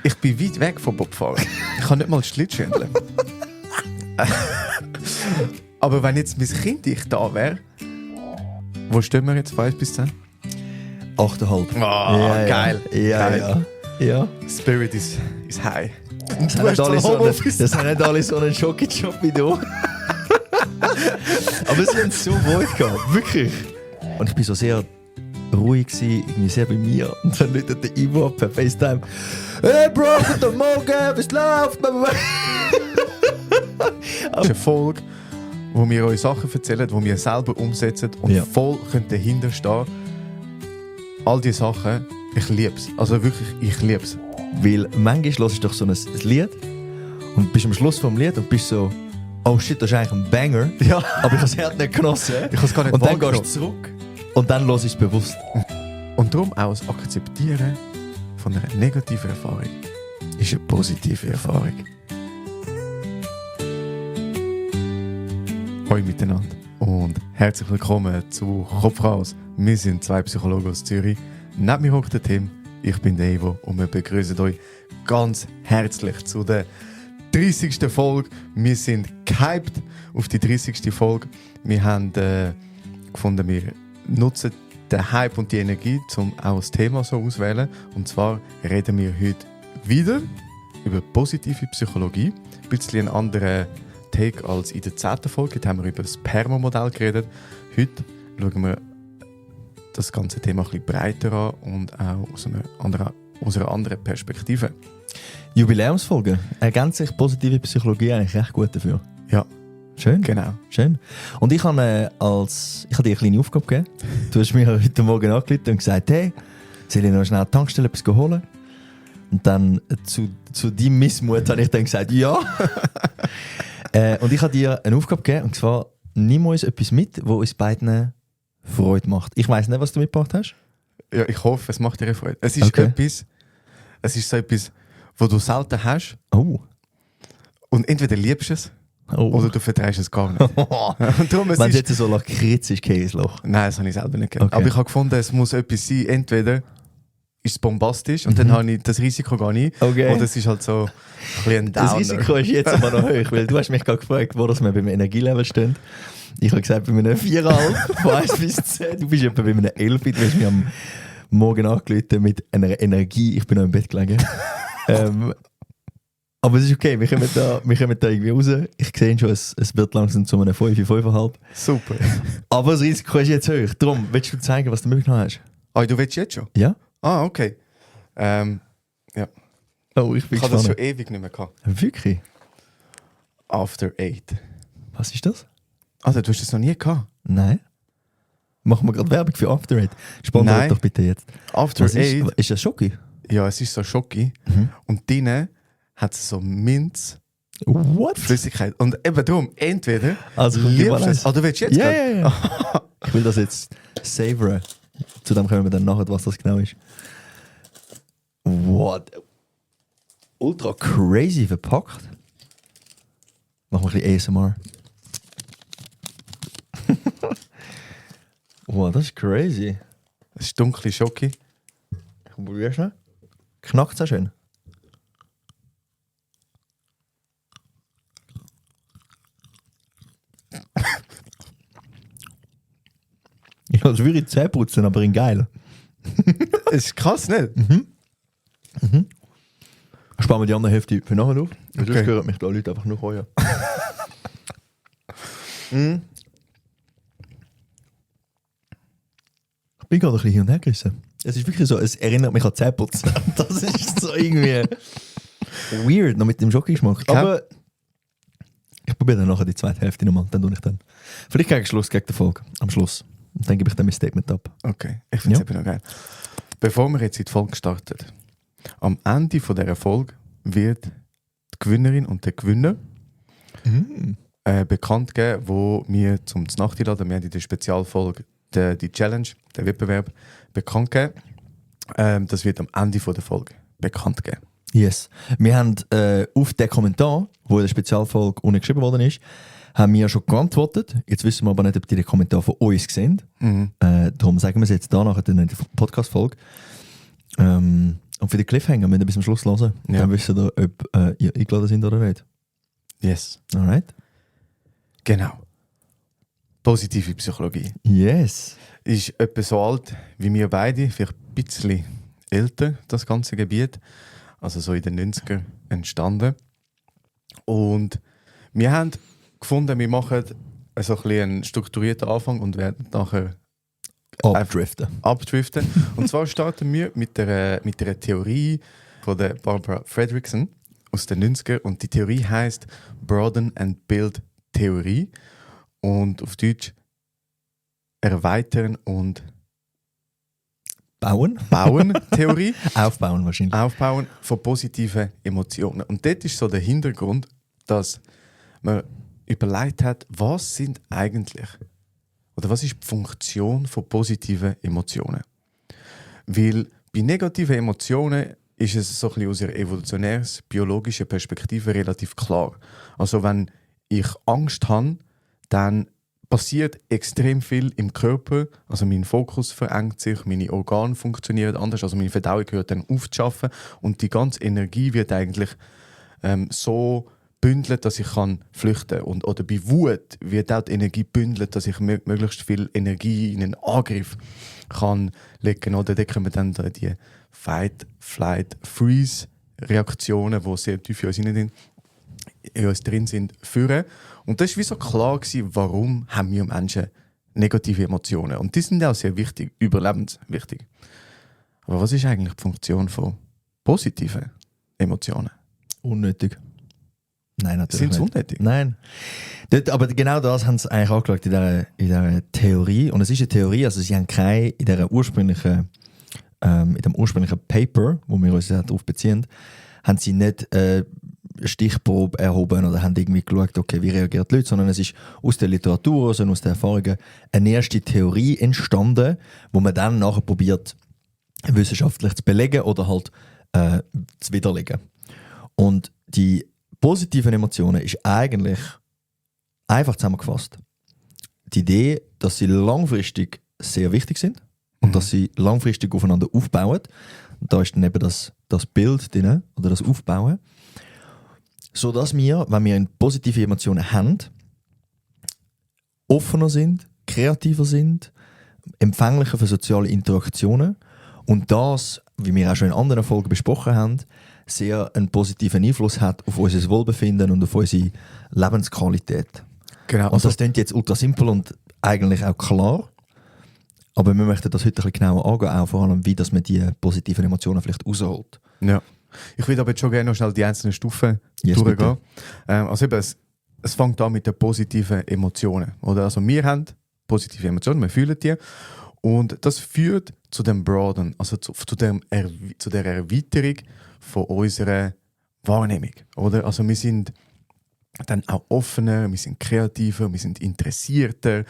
Ich bin weit weg vom Bobfahren. Ich kann nicht mal Schlittschuh. Aber wenn jetzt mein Kind ich da wäre, wo stehen wir jetzt von 1 bis 10? 8,5. Oh, geil. Ja. Spirit is high. Das haben nicht alle so einen Schoki-Job wie du. Aber sie haben es so wohl gehabt, wirklich. Und ich war so sehr ruhig, irgendwie sehr bei mir. Und dann läutet der Ivo per FaceTime: Hey Bro, guten Morgen, was läuft? Das ist eine Folge, wo wir euch Sachen erzählen, die wir selber umsetzen und voll dahinter stehen. All diese Sachen, ich liebe es. Also wirklich, ich liebe es. Weil manchmal hörst du doch so ein Lied und bist am Schluss vom Lied und bist so: Oh shit, das ist eigentlich ein Banger. Ja. Aber ich habe es halt nicht genossen. Ich habe es gar nicht und dann wahrgenommen. gehst du zurück und dann hörst du es bewusst. Und darum auch das Akzeptieren von einer negativen Erfahrung ist eine positive Erfahrung. Hallo miteinander und herzlich willkommen zu Kopf raus. Wir sind 2 Psychologen aus Zürich. Neben mir hockt der Tim, ich bin der Evo und wir begrüßen euch ganz herzlich zu der 30. Folge. Wir sind gehypt auf die 30. Folge. Wir haben gefunden, wir nutzen den Hype und die Energie, um auch das Thema so auszuwählen. Und zwar reden wir heute wieder über positive Psychologie. Ein bisschen ein anderer Take als in der 10. Folge. Heute haben wir über das PERMA-Modell geredet. Heute schauen wir das ganze Thema ein bisschen breiter an und auch aus einer anderen Perspektive. Jubiläumsfolge. Ergänzt sich positive Psychologie eigentlich recht gut dafür. Ja. Schön. Genau. Schön. Und ich habe dir eine kleine Aufgabe gegeben. Du hast mir heute Morgen angerufen und gesagt: Hey, soll ich noch schnell an die Tankstelle etwas holen? Und dann zu deinem Missmut habe ich dann gesagt: Ja. Und ich habe dir eine Aufgabe gegeben, und zwar: Nimm uns etwas mit, was uns beiden Freude macht. Ich weiss nicht, was du mitgebracht hast. Ja, ich hoffe, es macht dir Freude. Es ist so etwas, was du selten hast. Oh. Und entweder liebst du es, oder du vertreibst es gar nicht. Und darum, wenn es jetzt so Lakritz ist, Käseloch. Nein, das habe ich selber nicht gegeben. Okay. Aber ich habe gefunden, es muss etwas sein, entweder ist es bombastisch und dann habe ich das Risiko gar nicht. Okay. Oder es ist halt so ein bisschen ein Downer. Das Risiko ist jetzt aber noch hoch, weil du hast mich gerade gefragt, wo das wir beim Energielevel stehen. Ich habe gesagt, bei einem 4,5 von 1 bis 10. Du bist etwa bei einem 11. Du hast mich am Morgen angerufen mit einer Energie. Ich bin noch im Bett gelegen. Aber es ist okay, wir kommen da irgendwie raus. Ich sehe schon, es wird langsam zu einem 5, 5,5. Super. Aber das Risiko ist jetzt hoch. Darum, willst du zeigen, was du mitgenommen hast? Ah, du willst jetzt schon? Ja. Ah, okay. Ja. Oh, ich bin Ich habe das gespannt. schon ewig nicht mehr gehabt. Wirklich? After 8. Was ist das? Also, du hast das noch nie gehabt? Nein. Machen wir gerade Werbung für After 8. Sponsor Nein. doch bitte jetzt. After 8? Ist das Schoki? Ja, es ist so Schoki. Und drinnen hat es so Minz. What? Flüssigkeit. Und eben darum, entweder Also, liebst du es. Du willst jetzt Ja. Ich will das jetzt savoren. Zu dem kommen wir dann nachher, was das genau ist. What? Ultra crazy verpackt. Machen wir ein bisschen ASMR. Wow, das ist crazy. Es ist dunkle Schoki. Ich probiere schnell. Knackt es auch schön. Ich kann es wie Zähne putzen, aber in geil. Es ist krass, nicht? Sparen wir die andere Hälfte für nachher auf. Okay. Sonst hören mich da Leute einfach nur heuer. Ich bin gerade ein bisschen hin und her gerissen. Es ist wirklich so, es erinnert mich an Zähneputzen. Das ist so irgendwie weird, noch mit dem Schokogeschmack. Okay. Aber ich probiere dann nachher die zweite Hälfte nochmal. Dann tue ich dann. Vielleicht gegen Schluss, gegen den Folge. Am Schluss. Und dann gebe ich dann mein Statement ab. Okay, ich finde es eben noch geil. Bevor wir jetzt in die Folge starten, am Ende von dieser Folge wird die Gewinnerin und der Gewinner bekannt geben, wo wir zum Nacht einladen. Wir haben in der Spezialfolge die Challenge, den Wettbewerb, bekannt geben. Das wird am Ende von der Folge bekannt geben. Yes. Wir haben auf den Kommentar, wo in der Spezialfolge unten geschrieben worden ist, haben wir schon geantwortet. Jetzt wissen wir aber nicht, ob die den Kommentar von uns sehen. Darum sagen wir es jetzt da nachher in der Podcast-Folge. Und für die Cliffhanger müsst ihr bis zum Schluss hören. Ja. Dann wisst ihr, ob ihr eingeladen sind oder nicht. Yes. Alright? Genau. Positive Psychologie. Yes. Ist etwa so alt wie wir beide, vielleicht ein bisschen älter, das ganze Gebiet. Also so in den 90er entstanden. Und wir haben gefunden, wir machen so ein bisschen einen strukturierten Anfang und werden nachher abdriften. Und zwar starten wir mit der Theorie von der Barbara Fredrickson aus den 90er. Und die Theorie heißt Broaden and Build Theorie. Und auf Deutsch erweitern und bauen Theorie. Aufbauen wahrscheinlich. Aufbauen von positiven Emotionen. Und dort ist so der Hintergrund, dass man überlegt hat, was sind eigentlich oder was ist die Funktion von positiven Emotionen? Weil bei negativen Emotionen ist es so ein bisschen aus einer evolutionärs-biologischen Perspektive relativ klar. Also wenn ich Angst habe, dann passiert extrem viel im Körper. Also mein Fokus verengt sich, meine Organe funktionieren anders, also meine Verdauung hört dann auf zu arbeiten und die ganze Energie wird eigentlich so bündelt, dass ich kann flüchten kann. Oder bei Wut wird auch die Energie bündelt, dass ich möglichst viel Energie in einen Angriff kann legen. Oder da kommen dann die Fight, Flight, Freeze-Reaktionen, die sehr tief in uns drin sind, führen. Und das war wie so klar gewesen, warum haben wir Menschen negative Emotionen. Und die sind auch sehr wichtig, überlebenswichtig. Aber was ist eigentlich die Funktion von positiven Emotionen? Unnötig. Nein, natürlich Sind sie nicht. unnötig? Nein. Aber genau das haben sie eigentlich angeschaut in dieser Theorie. Und es ist eine Theorie, also sie haben keine in dem ursprünglichen Paper, wo wir uns darauf beziehen, haben sie nicht eine Stichprobe erhoben oder haben irgendwie geschaut, okay, wie reagieren die Leute, sondern es ist aus der Literatur, also aus den Erfahrungen, eine erste Theorie entstanden, wo man dann nachher probiert, wissenschaftlich zu belegen oder halt zu widerlegen. Und die positiven Emotionen ist eigentlich einfach zusammengefasst die Idee, dass sie langfristig sehr wichtig sind und dass sie langfristig aufeinander aufbauen. Und da ist dann eben das Bild drin, oder das Aufbauen. Sodass wir, wenn wir positive Emotionen haben, offener sind, kreativer sind, empfänglicher für soziale Interaktionen und das, wie wir auch schon in anderen Folgen besprochen haben, sehr einen positiven Einfluss hat auf unser Wohlbefinden und auf unsere Lebensqualität. Genau. Und das klingt jetzt ultra simpel und eigentlich auch klar, aber wir möchten das heute ein bisschen genauer angehen, auch vor allem, wie dass man die positiven Emotionen vielleicht rausholt. Ja. Ich würde aber jetzt schon gerne noch schnell die einzelnen Stufen durchgehen. Also eben, es fängt an mit den positiven Emotionen. Oder? Also wir haben positive Emotionen, wir fühlen die. Und das führt zu dem Broaden, also zu der Erweiterung von unserer Wahrnehmung. Oder? Also wir sind dann auch offener, wir sind kreativer, wir sind interessierter.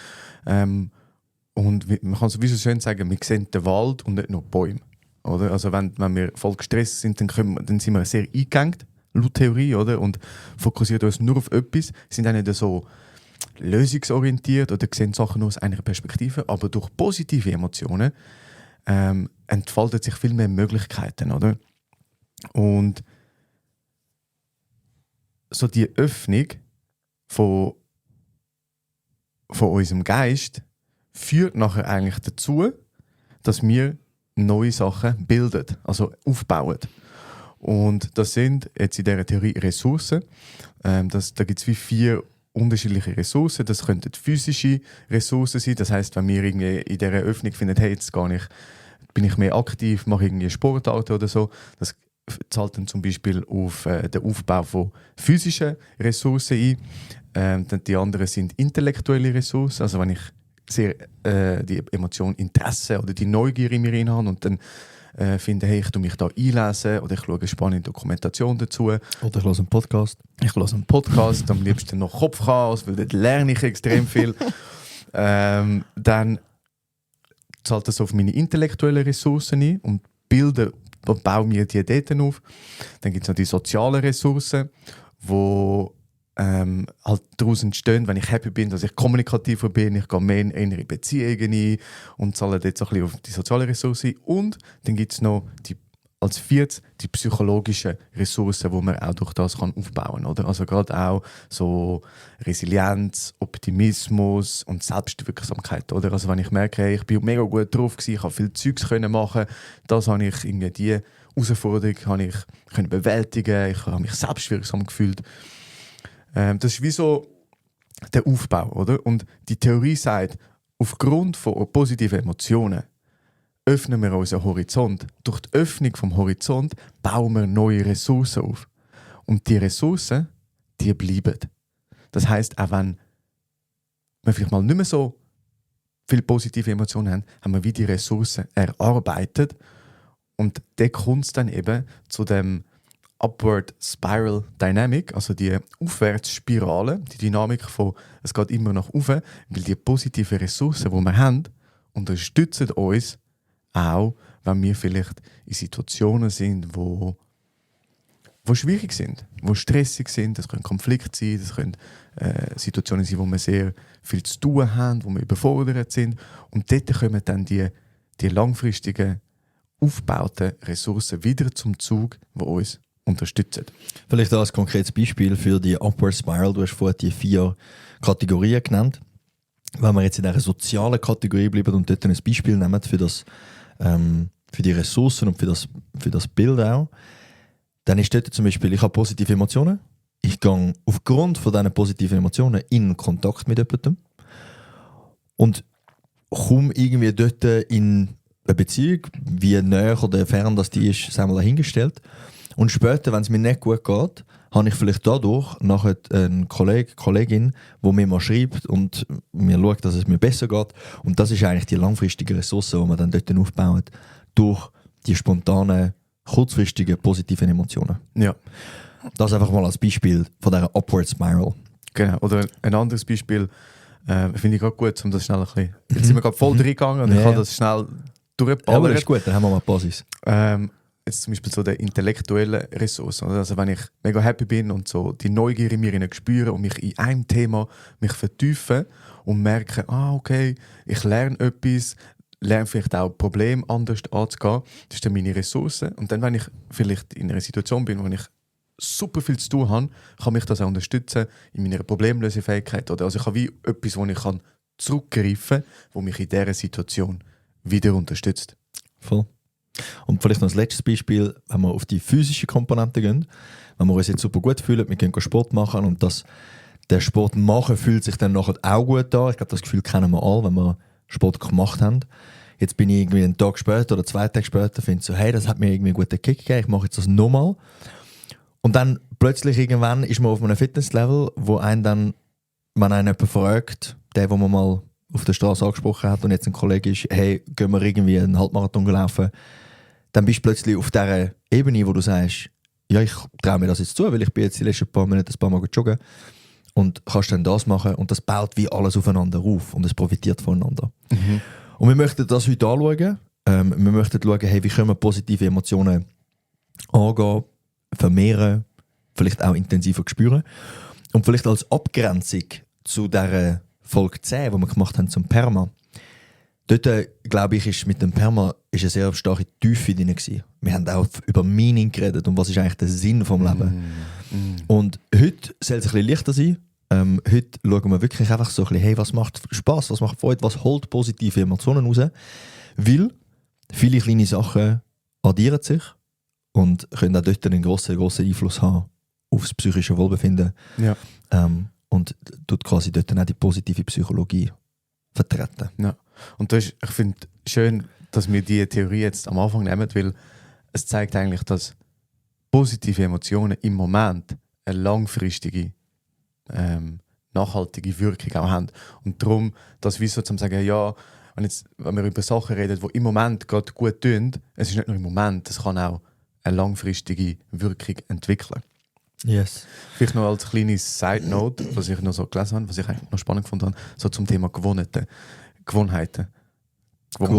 Und man kann sowieso schön sagen, wir sehen den Wald und nicht nur Bäume. Oder? Also wenn wir voll gestresst sind, dann sind wir sehr eingegangen, laut Theorie, oder? Und fokussieren uns nur auf etwas, sind auch nicht so lösungsorientiert oder sehen Sachen nur aus einer Perspektive, aber durch positive Emotionen entfalten sich viel mehr Möglichkeiten, oder? Und so die Öffnung von unserem Geist führt nachher eigentlich dazu, dass wir neue Sachen bilden, also aufbauen. Und das sind jetzt in dieser Theorie Ressourcen. Da gibt es wie 4 unterschiedliche Ressourcen. Das könnten physische Ressourcen sein. Das heisst, wenn wir irgendwie in dieser Öffnung finden, hey, jetzt bin ich mehr aktiv, mache irgendwie Sportart oder so, das zahlt dann zum Beispiel auf den Aufbau von physischen Ressourcen ein. Dann die anderen sind intellektuelle Ressourcen. Also wenn ich sehr die Emotion Interesse oder die Neugier in mir habe und dann finde, hey, ich tue mich da einlesen oder ich schaue eine spannende Dokumentation dazu. Oder ich höre einen Podcast. Ich höre einen Podcast, am liebsten noch Kopfchaos, weil dort lerne ich extrem viel. Dann zahlt das auf meine intellektuellen Ressourcen ein und baue mir die dort auf. Dann gibt es noch die sozialen Ressourcen, die halt daraus entstehen, wenn ich happy bin, dass ich kommunikativer bin, ich gehe mehr in innere Beziehungen ein und zahle dort so ein bisschen auf die sozialen Ressourcen. Und dann gibt es noch die als viertes die psychologischen Ressourcen, die man auch durch das kann aufbauen kann. Also gerade auch so Resilienz, Optimismus und Selbstwirksamkeit. Oder? Also wenn ich merke, hey, ich bin mega gut drauf gewesen, ich habe viel Zeugs machen, das habe ich irgendwie die Herausforderung habe ich können bewältigen, ich habe mich selbstwirksam gefühlt. Das ist wie so der Aufbau, oder? Und die Theorie sagt, aufgrund von positiven Emotionen öffnen wir unseren Horizont. Durch die Öffnung vom Horizont bauen wir neue Ressourcen auf. Und die Ressourcen, die bleiben. Das heisst, auch wenn wir vielleicht mal nicht mehr so viele positive Emotionen haben, haben wir wie die Ressourcen erarbeitet. Und der kommt dann eben zu dem Upward Spiral Dynamic, also die Aufwärtsspirale, die Dynamik von es geht immer nach oben, weil die positiven Ressourcen, die wir haben, unterstützen uns auch, wenn wir vielleicht in Situationen sind, wo schwierig sind, wo stressig sind. Das können Konflikte sein, das können Situationen sein, wo wir sehr viel zu tun haben, wo wir überfordert sind. Und dort kommen dann die langfristigen, aufgebauten Ressourcen wieder zum Zug, die uns unterstützen. Vielleicht als konkretes Beispiel für die Upward Spiral. Du hast vorhin die 4 Kategorien genannt. Wenn wir jetzt in einer sozialen Kategorie bleiben und dort ein Beispiel nehmen für die Ressourcen und für das Bild auch, dann ist dort zum Beispiel, ich habe positive Emotionen, ich gehe aufgrund von diesen positiven Emotionen in Kontakt mit jemandem und komme irgendwie dort in eine Beziehung, wie näher oder fern das die ist, sagen wir dahingestellt. Und später, wenn es mir nicht gut geht, habe ich vielleicht dadurch nachher einen Kollegin, die mir mal schreibt und mir schaut, dass es mir besser geht. Und das ist eigentlich die langfristige Ressource, die man dann dort aufbaut, durch die spontanen, kurzfristigen, positiven Emotionen. Ja. Das einfach mal als Beispiel von dieser Upward Spiral. Genau. Oder ein anderes Beispiel, finde ich gerade gut, um das schnell ein bisschen... Jetzt sind wir gerade voll reingegangen und ich habe das schnell durchgeballert. Ja, aber das ist gut, dann haben wir mal Basis. Jetzt zum Beispiel so der intellektuellen Ressourcen. Also wenn ich mega happy bin und so die Neugier in mir spüre und mich in einem Thema vertiefe und merke, okay, ich lerne etwas, lerne vielleicht auch Probleme anders anzugehen. Das ist dann meine Ressource. Und dann, wenn ich vielleicht in einer Situation bin, wo ich super viel zu tun habe, kann mich das auch unterstützen in meiner Problemlösefähigkeit. Oder also ich habe wie etwas, wo ich zurückgreifen kann, wo mich in dieser Situation wieder unterstützt. Voll. Und vielleicht noch das letzte Beispiel, wenn wir auf die physische Komponente gehen, wenn wir uns jetzt super gut fühlen, wir gehen Sport machen und der Sport machen fühlt sich dann nachher auch gut an. Ich glaube, das Gefühl kennen wir alle, wenn wir Sport gemacht haben. Jetzt bin ich irgendwie einen Tag später oder 2 Tage später, finde so, hey, das hat mir irgendwie einen guten Kick gegeben, ich mache jetzt das nochmal. Und dann plötzlich irgendwann ist man auf einem Fitnesslevel, wo einen dann, wenn einen jemand fragt, der, wo man mal auf der Straße angesprochen hat und jetzt ein Kollege ist, hey, gehen wir irgendwie einen Halbmarathon laufen, dann bist du plötzlich auf dieser Ebene, wo du sagst, ja, ich traue mir das jetzt zu, weil ich bin jetzt die letzten paar Monate ein paar Mal joggen und kannst dann das machen und das baut wie alles aufeinander auf und es profitiert voneinander. Mhm. Und wir möchten das heute anschauen. Wir möchten schauen, hey, wie können wir positive Emotionen angehen, vermehren, vielleicht auch intensiver spüren. Und vielleicht als Abgrenzung zu dieser Folge 10, die wir gemacht haben zum Perma. Dort, glaube ich, ist mit dem Perma eine sehr starke Tiefe drin gewesen. Wir haben auch über Meaning geredet und was ist eigentlich der Sinn vom Leben. Und heute soll es ein bisschen leichter sein. Heute schauen wir wirklich einfach so ein bisschen, hey, was macht Spass, was macht Freude, was holt positive Emotionen raus. Weil viele kleine Sachen addieren sich und können auch dort einen grossen Einfluss haben auf das psychische Wohlbefinden. Ja. Und tut quasi dort dann auch die positive Psychologie vertreten. Ja. Und ich finde es schön, dass wir diese Theorie jetzt am Anfang nehmen, weil es zeigt eigentlich, dass positive Emotionen im Moment eine langfristige, nachhaltige Wirkung auch haben. Und darum, dass wir so zum sagen, ja, wenn wir über Sachen reden, die im Moment gerade gut tun, es ist nicht nur im Moment, es kann auch eine langfristige Wirkung entwickeln. Yes. Vielleicht noch als kleines Side-Note, was ich noch so gelesen habe, was ich eigentlich noch spannend gefunden habe, so zum Thema Gewohnheiten. Gewohnheiten? Hast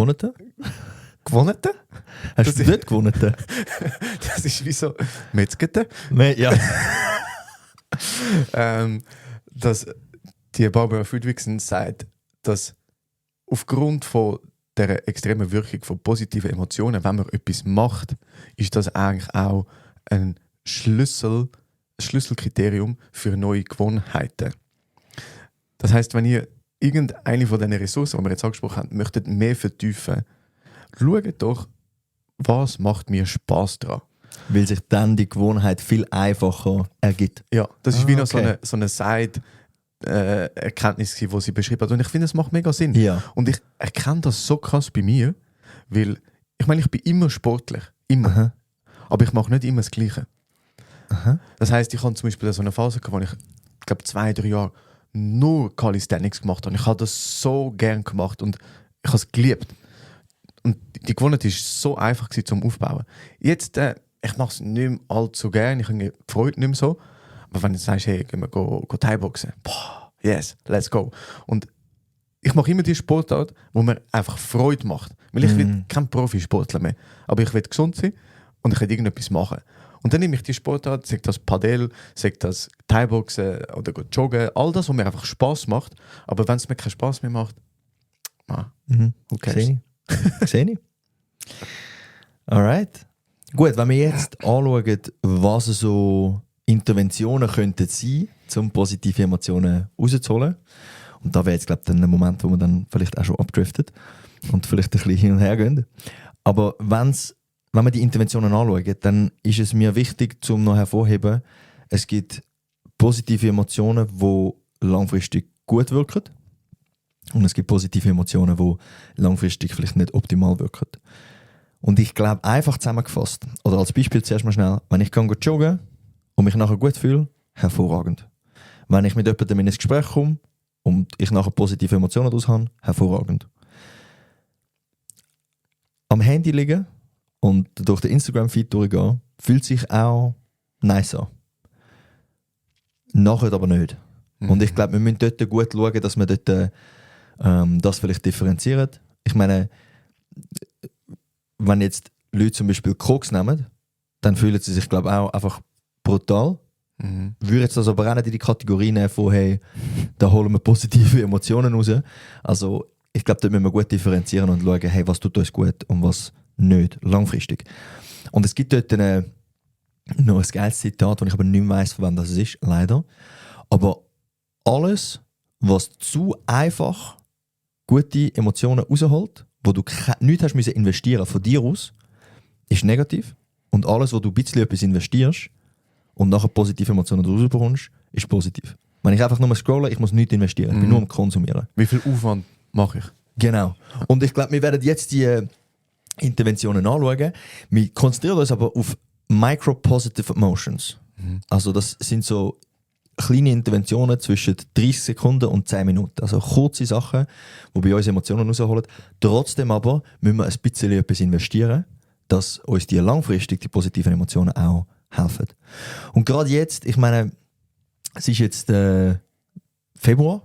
du dort Gewohnheiten? Das ist wie so Metzgete. Ja. Dass die Barbara Fredrickson sagt, dass aufgrund von der extremen Wirkung von positiven Emotionen, wenn man etwas macht, ist das eigentlich auch ein Schlüsselkriterium für neue Gewohnheiten. Das heißt, wenn ihr irgendeine von diesen Ressourcen, die wir jetzt angesprochen haben, möchtet mehr vertiefen, schaut doch, was macht mir Spaß daran. Weil sich dann die Gewohnheit viel einfacher ergibt. Ja, das ist wie noch okay. so eine Side-Erkenntnis, die sie beschrieben hat. Und ich finde, es macht mega Sinn. Ja. Und ich erkenne das so krass bei mir, weil ich meine, ich bin immer sportlich. Immer. Aha. Aber ich mache nicht immer das Gleiche. Aha. Das heisst, ich habe zum Beispiel so eine Phase gehabt, wo ich glaube 2-3 Jahre nur Calisthenics gemacht habe. Ich habe das so gern gemacht und ich habe es geliebt. Und die Gewohnheit war so einfach zum Aufbauen. Jetzt, ich mache es nicht mehr allzu gern, ich habe die Freude nicht mehr so. Aber wenn du sagst, hey, gehen wir go Thai-Boxen, boah, yes, let's go. Und ich mache immer die Sportart, wo mir einfach Freude macht. Weil ich will kein Profisportler mehr. Aber ich will gesund sein und ich will irgendetwas machen. Und dann nehme ich die Sportart, sei das Padel, sei das Thai-Boxen oder joggen, all das, was mir einfach Spass macht. Aber wenn es mir keinen Spass mehr macht, who cares? Sehe ich. Sehe ich. Alright. Gut, wenn wir jetzt anschauen, was so Interventionen könnten sein, um positive Emotionen rauszuholen. Und da wäre jetzt, glaube ich, dann ein Moment, wo man dann vielleicht auch schon abdriftet und vielleicht ein bisschen hin und her gehen. Aber wenn wir die Interventionen anschauen, dann ist es mir wichtig, um noch hervorzuheben, es gibt positive Emotionen, die langfristig gut wirken. Und es gibt positive Emotionen, die langfristig vielleicht nicht optimal wirken. Und ich glaube, einfach zusammengefasst, oder als Beispiel zuerst mal schnell, wenn ich joggen und mich nachher gut fühle, hervorragend. Wenn ich mit jemandem in ein Gespräch komme und ich nachher positive Emotionen daraus habe, hervorragend. Am Handy liegen und durch den Instagram-Feed durchgehen, fühlt sich auch nice an. Nachher aber nicht. Und ich glaube, wir müssen dort gut schauen, dass wir dort das vielleicht differenzieren. Ich meine, wenn jetzt Leute zum Beispiel Koks nehmen, dann fühlen sie sich, glaube ich, auch einfach brutal. Würde jetzt das aber auch nicht in die Kategorie nehmen von, hey, da holen wir positive Emotionen raus. Also ich glaube, da müssen wir gut differenzieren und schauen, hey, was tut uns gut und was nicht, langfristig. Und es gibt dort noch ein geiles Zitat, das ich aber nicht mehr weiss, von wem das ist, leider. Aber alles, was zu einfach gute Emotionen rausholt, wo du nichts hast müssen investieren von dir aus, ist negativ. Und alles, wo du ein bisschen etwas investierst und nachher positive Emotionen daraus bekommst, ist positiv. Wenn ich einfach nur scrolle, ich muss nichts investieren, ich bin nur am Konsumieren. Wie viel Aufwand mache ich? Genau. Und ich glaube, wir werden jetzt die Interventionen anschauen. Wir konzentrieren uns aber auf Micro-Positive Emotions. Also das sind so kleine Interventionen zwischen 30 Sekunden und 10 Minuten. Also kurze Sachen, die bei uns Emotionen rausholen. Trotzdem aber müssen wir ein bisschen etwas investieren, dass uns die langfristig die positiven Emotionen auch helfen. Und gerade jetzt, ich meine, es ist jetzt Februar.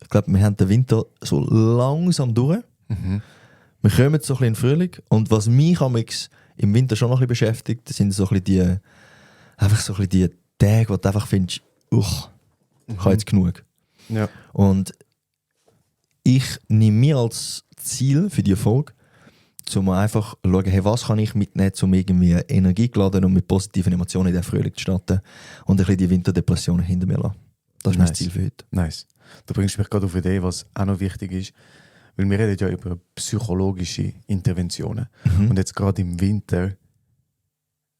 Ich glaube, wir haben den Winter so langsam durch. Wir kommen so ein bisschen in den Frühling. Und was mich im Winter schon noch ein bisschen beschäftigt, sind so ein bisschen die Tage, wo du einfach findest, ich habe jetzt genug. Ja. Und ich nehme mir als Ziel für die Folge, um einfach zu schauen, hey, was kann ich mitnehmen, um irgendwie Energie geladen und mit positiven Emotionen in den Frühling zu starten und ein bisschen die Winterdepressionen hinter mir lassen. Das ist mein Ziel für heute. Nice. Du bringst mich gerade auf eine Idee, was auch noch wichtig ist, weil wir reden ja über psychologische Interventionen. Und jetzt gerade im Winter,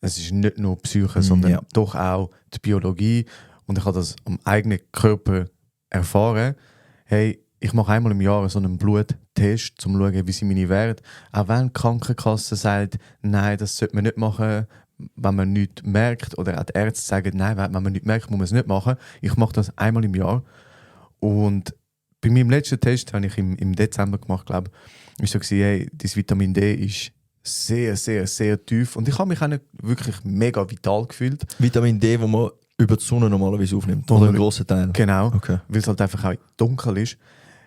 es ist nicht nur Psyche, sondern doch auch die Biologie. Und ich habe das am eigenen Körper erfahren. Hey, ich mache einmal im Jahr so einen Bluttest, um zu schauen, wie sind meine Werte. Auch wenn die Krankenkasse sagt, nein, das sollte man nicht machen, wenn man nichts merkt. Oder auch die Ärzte sagen, nein, wenn man nichts merkt, muss man es nicht machen. Ich mache das einmal im Jahr. Und bei meinem letzten Test, den ich im Dezember gemacht, glaube ich, war so, hey, das Vitamin D ist sehr, sehr, sehr tief. Und ich habe mich auch nicht wirklich mega vital gefühlt. Vitamin D, wo man über die Sonne normalerweise aufnimmt. Oder einen grossen Teil. Genau, okay. Weil es halt einfach auch dunkel ist.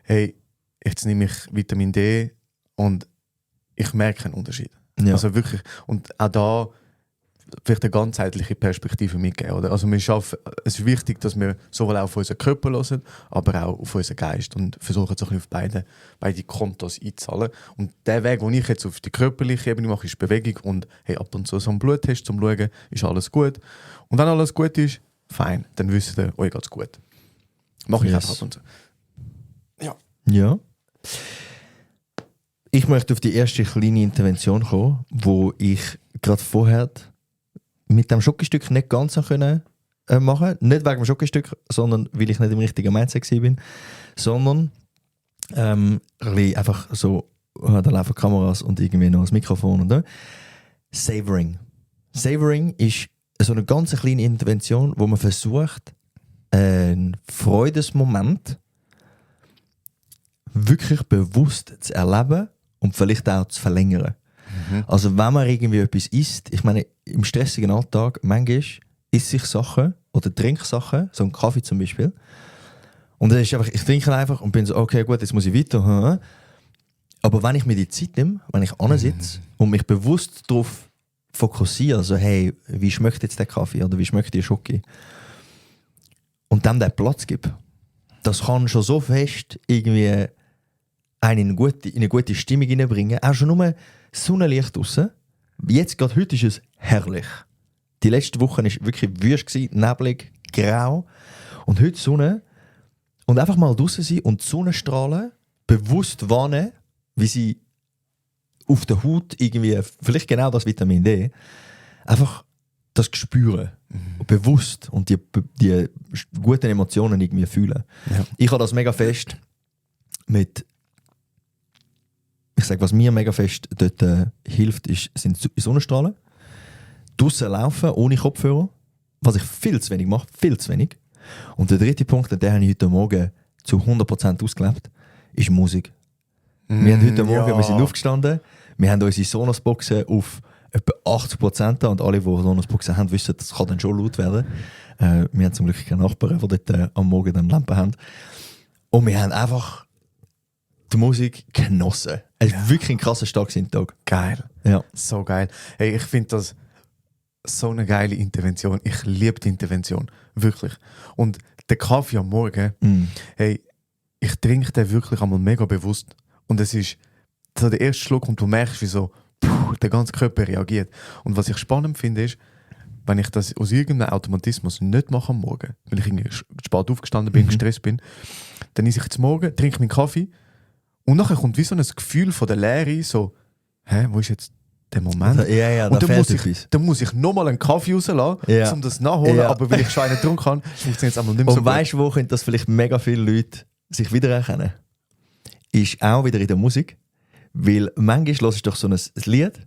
Hey, jetzt nehme ich Vitamin D und ich merke einen Unterschied. Ja. Also wirklich. Und auch da vielleicht eine ganzheitliche Perspektive mitgeben. Oder? Also es ist wichtig, dass wir sowohl auf unseren Körper hören, aber auch auf unseren Geist und versuchen so ein bisschen auf beide Kontos einzahlen. Und der Weg, den ich jetzt auf die körperliche Ebene mache, ist Bewegung und hey, ab und zu so einen Bluttest zum Schauen, ist alles gut. Und wenn alles gut ist, fein, dann wisst ihr, euch geht's gut. Mache ich einfach ab und zu. Ja. Ich möchte auf die erste kleine Intervention kommen, wo ich gerade vorher mit dem Schokostück nicht ganz machen konnte. Nicht wegen dem Schokostück, sondern weil ich nicht im richtigen Mindset war. Sondern ein bisschen einfach so, da laufen Kameras und irgendwie noch das Mikrofon. Und Savoring. Savoring ist so eine ganz kleine Intervention, wo man versucht, einen Freudesmoment wirklich bewusst zu erleben und vielleicht auch zu verlängern. Also wenn man irgendwie etwas isst, ich meine, im stressigen Alltag, manchmal esse ich Sachen oder trinke Sachen, so einen Kaffee zum Beispiel. Und dann ist einfach, ich trinke einfach und bin so, okay, gut, jetzt muss ich weiter. Aber wenn ich mir die Zeit nehme, wenn ich ansitze und mich bewusst darauf fokussiere, also hey, wie schmeckt jetzt der Kaffee oder wie schmeckt die Schoki? Und dann den Platz gebe, das kann schon so fest irgendwie einen in eine gute Stimmung hineinbringen. Auch schon nur Sonnenlicht draussen. Jetzt gerade heute ist es herrlich. Die letzte Woche war wirklich wüst, neblig, grau. Und heute Sonne. Und einfach mal draussen sein und die Sonnenstrahlen bewusst wahrnehmen, wie sie auf der Haut irgendwie, vielleicht genau das Vitamin D, einfach das spüren. Bewusst und die guten Emotionen irgendwie fühlen. Ja. Ich habe das mega fest mit, ich sage, was mir mega fest dort hilft, sind Sonnenstrahlen. Draussen laufen, ohne Kopfhörer, was ich viel zu wenig mache, viel zu wenig. Und der dritte Punkt, den habe ich heute Morgen zu 100% ausgelebt, ist Musik. Wir haben heute Morgen, wir sind aufgestanden, wir haben unsere Sonos-Boxen auf etwa 80% und alle, die Sonos-Boxen haben, wissen, das kann dann schon laut werden. Wir haben zum Glück keine Nachbarn, die dort am Morgen dann Lampen haben. Und wir haben einfach die Musik genossen. Es war wirklich ein krasser Tag. Geil. Ja. So geil. Hey, ich finde das so eine geile Intervention. Ich liebe die Intervention. Wirklich. Und der Kaffee am Morgen, hey, ich trinke den wirklich einmal mega bewusst. Und es ist so der erste Schluck und du merkst, wie so der ganze Körper reagiert. Und was ich spannend finde, ist, wenn ich das aus irgendeinem Automatismus nicht mache am Morgen, weil ich irgendwie spät aufgestanden bin, gestresst bin, dann esse ich zum Morgen, trinke meinen Kaffee und nachher kommt wie so ein Gefühl von der Leere, so, wo ist jetzt der Moment? Ja, und dann muss ich nochmal einen Kaffee rauslassen, um das nachholen, aber weil ich schon einen getrunken habe, funktioniert es einmal nicht mehr so gut. Und weißt du, wo können das vielleicht mega viele Leute sich wiedererkennen? Ist auch wieder in der Musik. Weil manchmal hörst du doch so ein Lied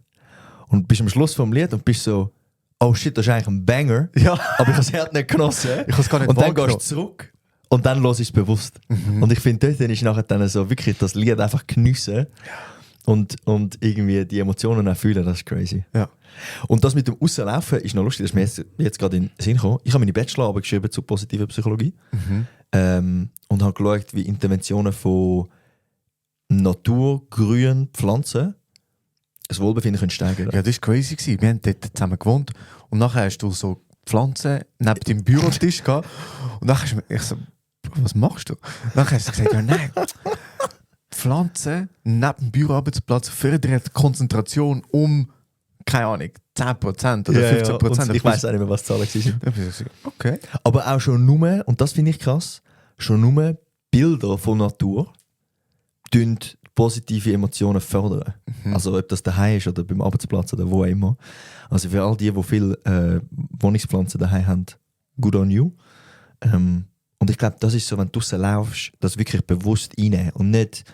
und bist am Schluss vom Lied und bist so, oh shit, das ist eigentlich ein Banger, aber ich habe es halt nicht genossen. Ich habe es gar nicht und dann gehst du zurück und dann hörst du es bewusst. Und ich finde, dort ist nachher dann so wirklich das Lied einfach geniessen und irgendwie die Emotionen auch fühlen, das ist crazy. Ja. Und das mit dem Rauslaufen ist noch lustig, das ist mir jetzt gerade in den Sinn gekommen. Ich habe meine Bachelorarbeit geschrieben zu positiver Psychologie und habe geschaut, wie Interventionen von Natur, Grün, Pflanzen das Wohlbefinden steigern. Ja, das war crazy. Wir haben dort zusammen gewohnt und nachher hast du so Pflanzen neben dem Bürotisch gehabt und nachher hast ich so, was machst du? Nachher hast du gesagt, ja nein, Pflanzen neben dem Büroarbeitsplatz fördern die Konzentration um, keine Ahnung, 10% oder 15%. Ich weiss auch nicht mehr, was die Zahlen waren. Okay. Aber auch schon nur, und das finde ich krass, schon nur Bilder von Natur positive Emotionen fördern. Also ob das daheim ist oder beim Arbeitsplatz oder wo auch immer. Also für all die viele Wohnungspflanzen daheim haben, good on you. Und ich glaube, das ist so, wenn du draussen laufst, das wirklich bewusst reinnehmen und nicht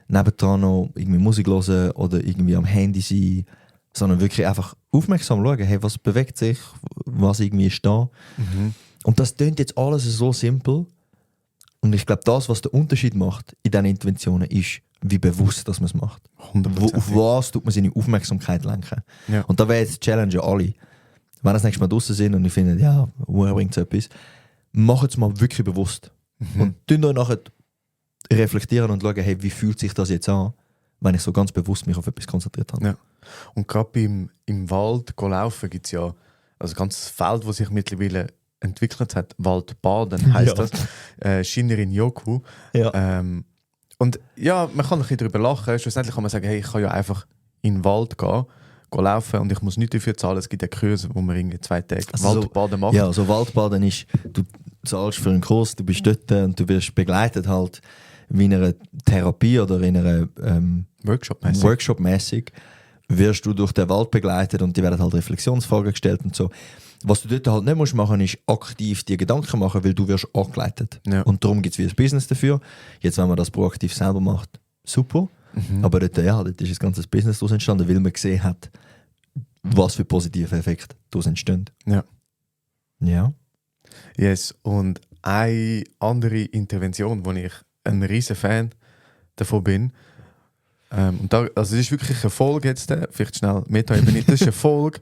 nebendran noch irgendwie Musik hören oder irgendwie am Handy sein, sondern wirklich einfach aufmerksam schauen, hey, was bewegt sich, was irgendwie ist da. Und das klingt jetzt alles so simpel. Und ich glaube, das, was den Unterschied macht in diesen Interventionen, ist, wie bewusst dass man es macht. Auf was tut man seine Aufmerksamkeit lenken. Ja. Und da wäre jetzt die Challenge an alle. Wenn das nächste Mal draußen sind und ich finde, ja, woher bringt es etwas, macht es mal wirklich bewusst. Und tun euch nachher reflektieren und schauen, hey, wie fühlt sich das jetzt an, wenn ich so ganz bewusst mich auf etwas konzentriert habe. Ja. Und gerade im Wald laufen gibt es ja also ein ganzes Feld, das sich mittlerweile entwickelt hat, Waldbaden heisst das, Shinrin-yoku. Ja. Und ja, man kann ein bisschen darüber lachen. Schlussendlich kann man sagen, hey, ich kann ja einfach in den Wald gehen laufen und ich muss nicht dafür zahlen. Es gibt ja Kurse, wo man irgendwie 2 Tage Waldbaden macht. Ja, so Waldbaden ist, du zahlst für einen Kurs, du bist dort und du wirst begleitet halt wie in einer Therapie oder in einer Workshop-mäßig wirst du durch den Wald begleitet und dir werden halt Reflexionsfragen gestellt und so. Was du dort halt nicht musst machen, ist aktiv dir Gedanken machen, weil du wirst angeleitet. Ja. Und darum gibt es wie ein Business dafür. Jetzt, wenn man das proaktiv selber macht, super. Aber dort ist ein ganzes Business daraus entstanden, weil man gesehen hat, was für positive Effekte daraus entstehen. Ja. Ja. Yes, und eine andere Intervention, wo ich ein riesen Fan davon bin, und da, also das ist wirklich eine Folge jetzt, vielleicht schnell Meta-Ebene, das ist eine Folge,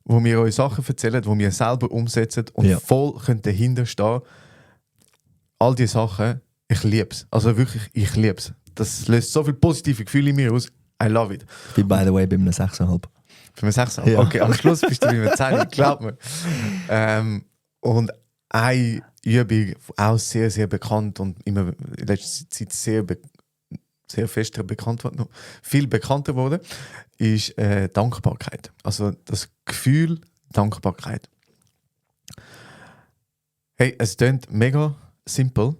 wo wir euch Sachen erzählen, die wir selber umsetzen und voll dahinter stehen. All diese Sachen, ich liebe es. Also wirklich, ich liebe es. Das löst so viele positive Gefühle in mir aus. I love it. Ich bin, by the way, bei einem 6,5. Bei einem 6,5? Ja. Okay, am Schluss bist du bei einem 10, glaub mir. Und eine Übung, auch sehr, sehr bekannt und immer in letzter Zeit sehr fest bekannt wurde, viel bekannter wurde, ist Dankbarkeit. Also das Gefühl Dankbarkeit. Hey, es klingt mega simpel,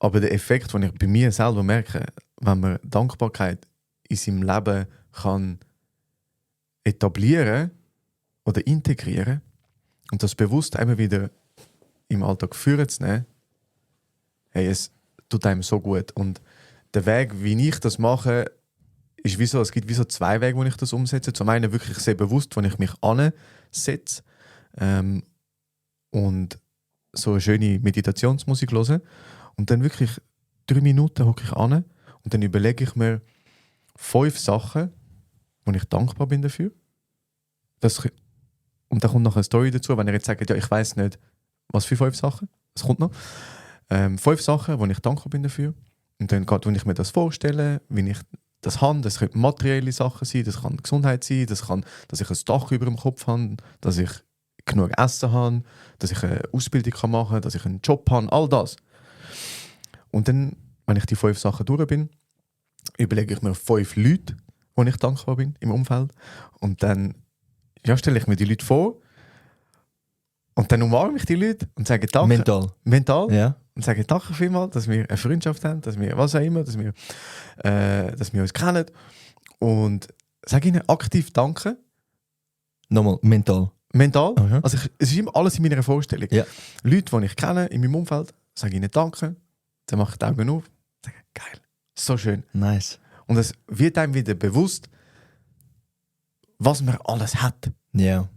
aber der Effekt, den ich bei mir selber merke, wenn man Dankbarkeit in seinem Leben kann etablieren oder integrieren und das bewusst immer wieder im Alltag führen zu nehmen, hey, es tut einem so gut. Und der Weg, wie ich das mache, ist wie so, es gibt wie so 2 Wege, wo ich das umsetze. Zum einen wirklich sehr bewusst, wenn ich mich ansetze und so eine schöne Meditationsmusik höre und dann wirklich 3 Minuten hocke ich an und dann überlege ich mir 5 Sachen, wo ich dankbar bin dafür. Und da kommt noch eine Story dazu, wenn ihr jetzt sagt, ja, ich weiß nicht, was für 5 Sachen. Es kommt noch. 5 Sachen, wo ich dankbar bin dafür. Und dann, wenn ich mir das vorstelle, wie ich das habe, das können materielle Sachen sein, das kann Gesundheit sein, das kann, dass ich ein Dach über dem Kopf habe, dass ich genug Essen habe, dass ich eine Ausbildung machen kann, dass ich einen Job habe, all das. Und dann, wenn ich die 5 Sachen durch bin, überlege ich mir 5 Leute, wo ich dankbar bin im Umfeld. Und dann stelle ich mir die Leute vor und dann umarme ich die Leute und sage Danke. Mental. Ja. Und sage danke vielmals, dass wir eine Freundschaft haben, dass wir was auch immer, dass wir uns kennen. Und sage ihnen aktiv Danke. Nochmal, mental. Mental. Aha. Also es ist immer alles in meiner Vorstellung. Ja. Leute, die ich kenne in meinem Umfeld, sage ihnen Danke. Dann mache ich die Augen auf und sage, geil, so schön. Nice. Und es wird einem wieder bewusst, was man alles hat. Ja.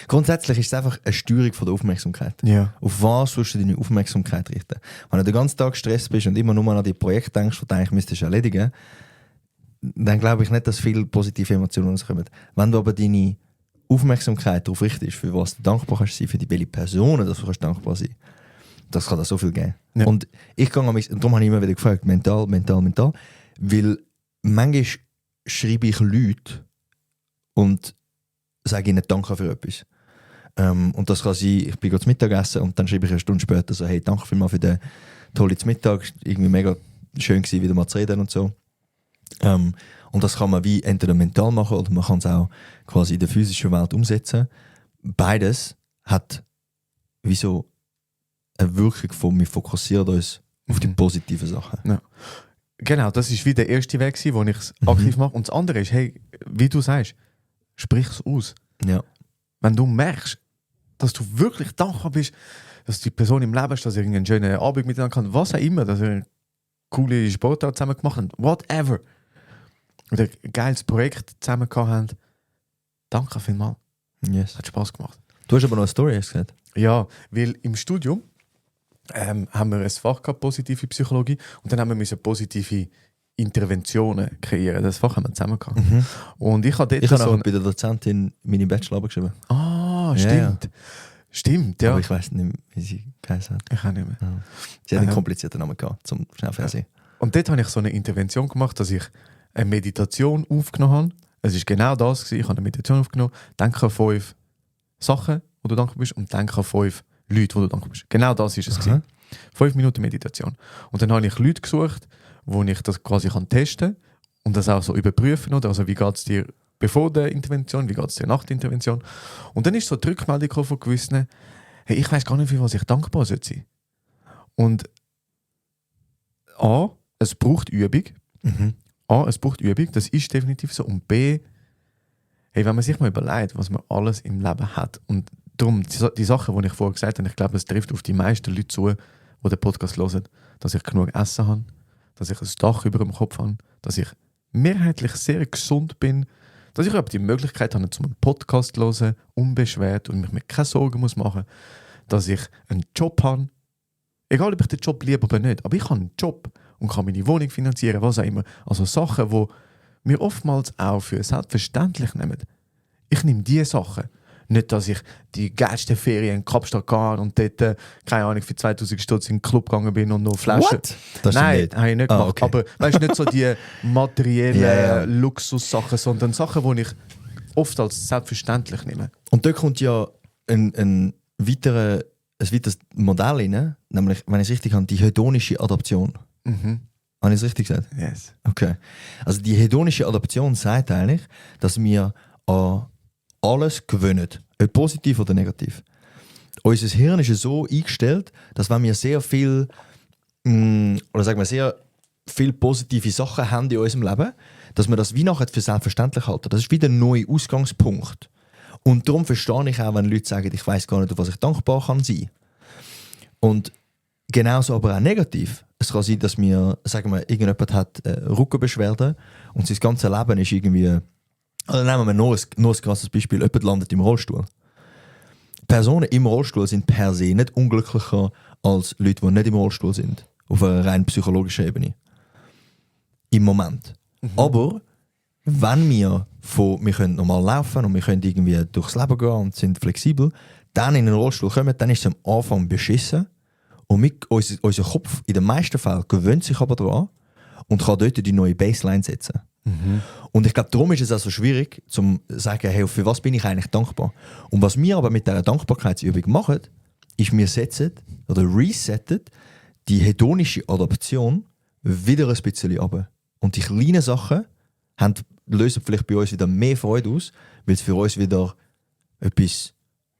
Grundsätzlich ist es einfach eine Steuerung von der Aufmerksamkeit. Ja. Auf was willst du deine Aufmerksamkeit richten? Wenn du den ganzen Tag gestresst bist und immer nur an die Projekte denkst, die du eigentlich müsstest erledigen, dann glaube ich nicht, dass viele positive Emotionen rauskommen. Wenn du aber deine Aufmerksamkeit darauf richtest, für was du dankbar kannst sein, für die welche Personen, dass du kannst dankbar sein, das kann da so viel geben. Ja. Und ich gehe und darum habe ich immer wieder gefragt, mental, weil manchmal schreibe ich Leute und sage ihnen Danke für etwas. Und das kann sein, ich bin gerade zum Mittagessen und dann schreibe ich eine Stunde später so, hey, danke vielmals für den tollen Mittag, irgendwie mega schön gewesen, wieder mal zu reden und so. Und das kann man wie entweder mental machen oder man kann es auch quasi in der physischen Welt umsetzen. Beides hat wie so eine Wirkung von, wir fokussieren uns auf die positiven Sachen. Ja. Genau, das ist wie der erste Weg, wo ich es aktiv mache. Und das andere ist, hey, wie du sagst, sprich es aus. Ja. Wenn du merkst, dass du wirklich dankbar bist, dass die Person im Leben ist, dass ihr einen schönen Abend miteinander kann, was auch immer, dass ihr eine coole Sportart zusammen gemacht habt, whatever. Oder ein geiles Projekt zusammen gehabt habt, danke vielmals. Yes. Hat Spass gemacht. Du hast aber noch eine Story gesagt. Ja, weil im Studium haben wir ein Fach gehabt, positive Psychologie, und dann haben wir positive Interventionen kreieren. Das Fach haben wir zusammen gehabt. Und ich habe dort Ich habe so auch bei der Dozentin meine Bachelor geschrieben. Ah, Ja, stimmt. ja. Stimmt, ja. Aber ich weiss nicht, wie sie geheißen hat. Ich auch nicht mehr. Ja. Sie hat einen komplizierten Namen gehabt, zum schnell fernsehen. Und dort habe ich so eine Intervention gemacht, dass ich eine Meditation aufgenommen habe, Es ist genau das gewesen. Ich habe eine Meditation aufgenommen. Denke an 5 Sachen, wo du dankbar bist, und denke an 5 Leute, wo du dankbar bist. Genau das ist es gewesen. 5 Minuten Meditation. Und dann habe ich Leute gesucht, wo ich das quasi testen kann und das auch so überprüfen. Oder? Also wie geht es dir bevor der Intervention, wie geht es dir nach der Intervention? Und dann ist so die Rückmeldung von gewissen, hey, ich weiß gar nicht, für was ich dankbar sein sollte. Und A, es braucht Übung. Es braucht Übung, das ist definitiv so. Und B, hey, wenn man sich mal überlegt, was man alles im Leben hat, und darum, die Sachen, die ich vorher gesagt habe, ich glaube, es trifft auf die meisten Leute zu, die den Podcast hören, dass ich genug Essen habe, dass ich ein Dach über dem Kopf habe, dass ich mehrheitlich sehr gesund bin, dass ich auch die Möglichkeit habe, zum Podcast zu hören, unbeschwert und mir keine Sorgen machen muss, dass ich einen Job habe, egal ob ich den Job liebe oder nicht, aber ich habe einen Job und kann meine Wohnung finanzieren, was auch immer. Also Sachen, die wir oftmals auch für selbstverständlich nehmen. Ich nehme diese Sachen. Nicht, dass ich die geilsten Ferien in Kapstadt gehe und dort, keine Ahnung, für 2000 Stutz in den Club gegangen bin und noch Flaschen. What? Das Nein, habe ich nicht gemacht. Okay. Aber weißt du, nicht so die materiellen Luxussachen, sondern Sachen, die ich oft als selbstverständlich nehme. Und da kommt ja ein weiteres Modell rein, nämlich, wenn ich es richtig habe, die hedonische Adaption. Habe ich es richtig gesagt? Yes. Okay. Also die hedonische Adaption sagt eigentlich, dass wir an alles gewöhnen, ob positiv oder negativ. Unser Hirn ist so eingestellt, dass wenn wir sehr viel sehr viele positive Sachen haben in unserem Leben, dass wir das wie nachher für selbstverständlich halten. Das ist wieder ein neuer Ausgangspunkt. Und darum verstehe ich auch, wenn Leute sagen, ich weiß gar nicht, auf was ich dankbar kann sein. Und genauso aber auch negativ. Es kann sein, dass irgendjemand hat Rückenbeschwerden und sein ganzes Leben ist irgendwie. Also nehmen wir noch ein krasses Beispiel. Jemand landet im Rollstuhl. Personen im Rollstuhl sind per se nicht unglücklicher als Leute, die nicht im Rollstuhl sind. Auf einer rein psychologischen Ebene. Im Moment. Aber wenn wir können normal laufen und wir können irgendwie durchs Leben gehen und sind flexibel, dann in den Rollstuhl kommen, dann ist es am Anfang beschissen. Und unser Kopf in den meisten Fällen gewöhnt sich aber daran und kann dort die neue Baseline setzen. Und ich glaube, darum ist es auch so schwierig, zu sagen, hey, für was bin ich eigentlich dankbar? Und was wir aber mit dieser Dankbarkeitsübung machen, ist, wir setzen oder resetten die hedonische Adaption wieder ein bisschen ab. Und die kleinen Sachen lösen vielleicht bei uns wieder mehr Freude aus, weil es für uns wieder etwas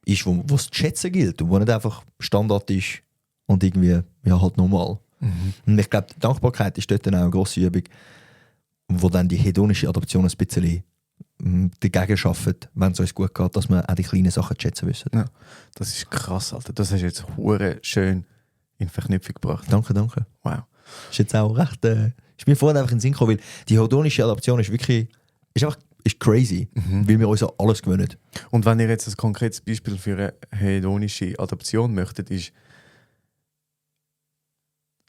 ist, was zu schätzen gilt und was nicht einfach Standard ist und irgendwie halt normal. Und ich glaube, Dankbarkeit ist dort dann auch eine grosse Übung, wo dann die hedonische Adaption ein bisschen dagegen arbeitet, wenn es uns gut geht, dass wir auch die kleinen Sachen zu schätzen wissen. Ja, das ist krass, Alter. Das hast du jetzt hure schön in Verknüpfung gebracht. Danke. Wow. Ist jetzt auch recht. Ist mir vorhin einfach in den Sinn gekommen, weil die hedonische Adaption ist wirklich ist crazy, weil wir uns an alles gewöhnen. Und wenn ihr jetzt ein konkretes Beispiel für eine hedonische Adaption möchtet, ist,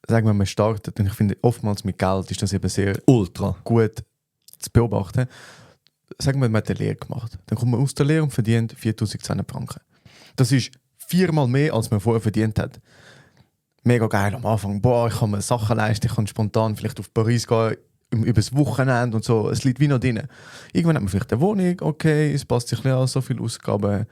sagen wir, man startet, und ich finde, oftmals mit Geld ist das eben sehr Ultra gut zu beobachten. Sagen wir, man hat eine Lehre gemacht. Dann kommt man aus der Lehre und verdient 4'200 Franken. Das ist 4-mal mehr, als man vorher verdient hat. Mega geil am Anfang. Boah, ich kann mir Sachen leisten, ich kann spontan vielleicht auf Paris gehen, übers Wochenende und so. Es liegt wie noch drin. Irgendwann hat man vielleicht eine Wohnung, okay, es passt sich an, so viele Ausgaben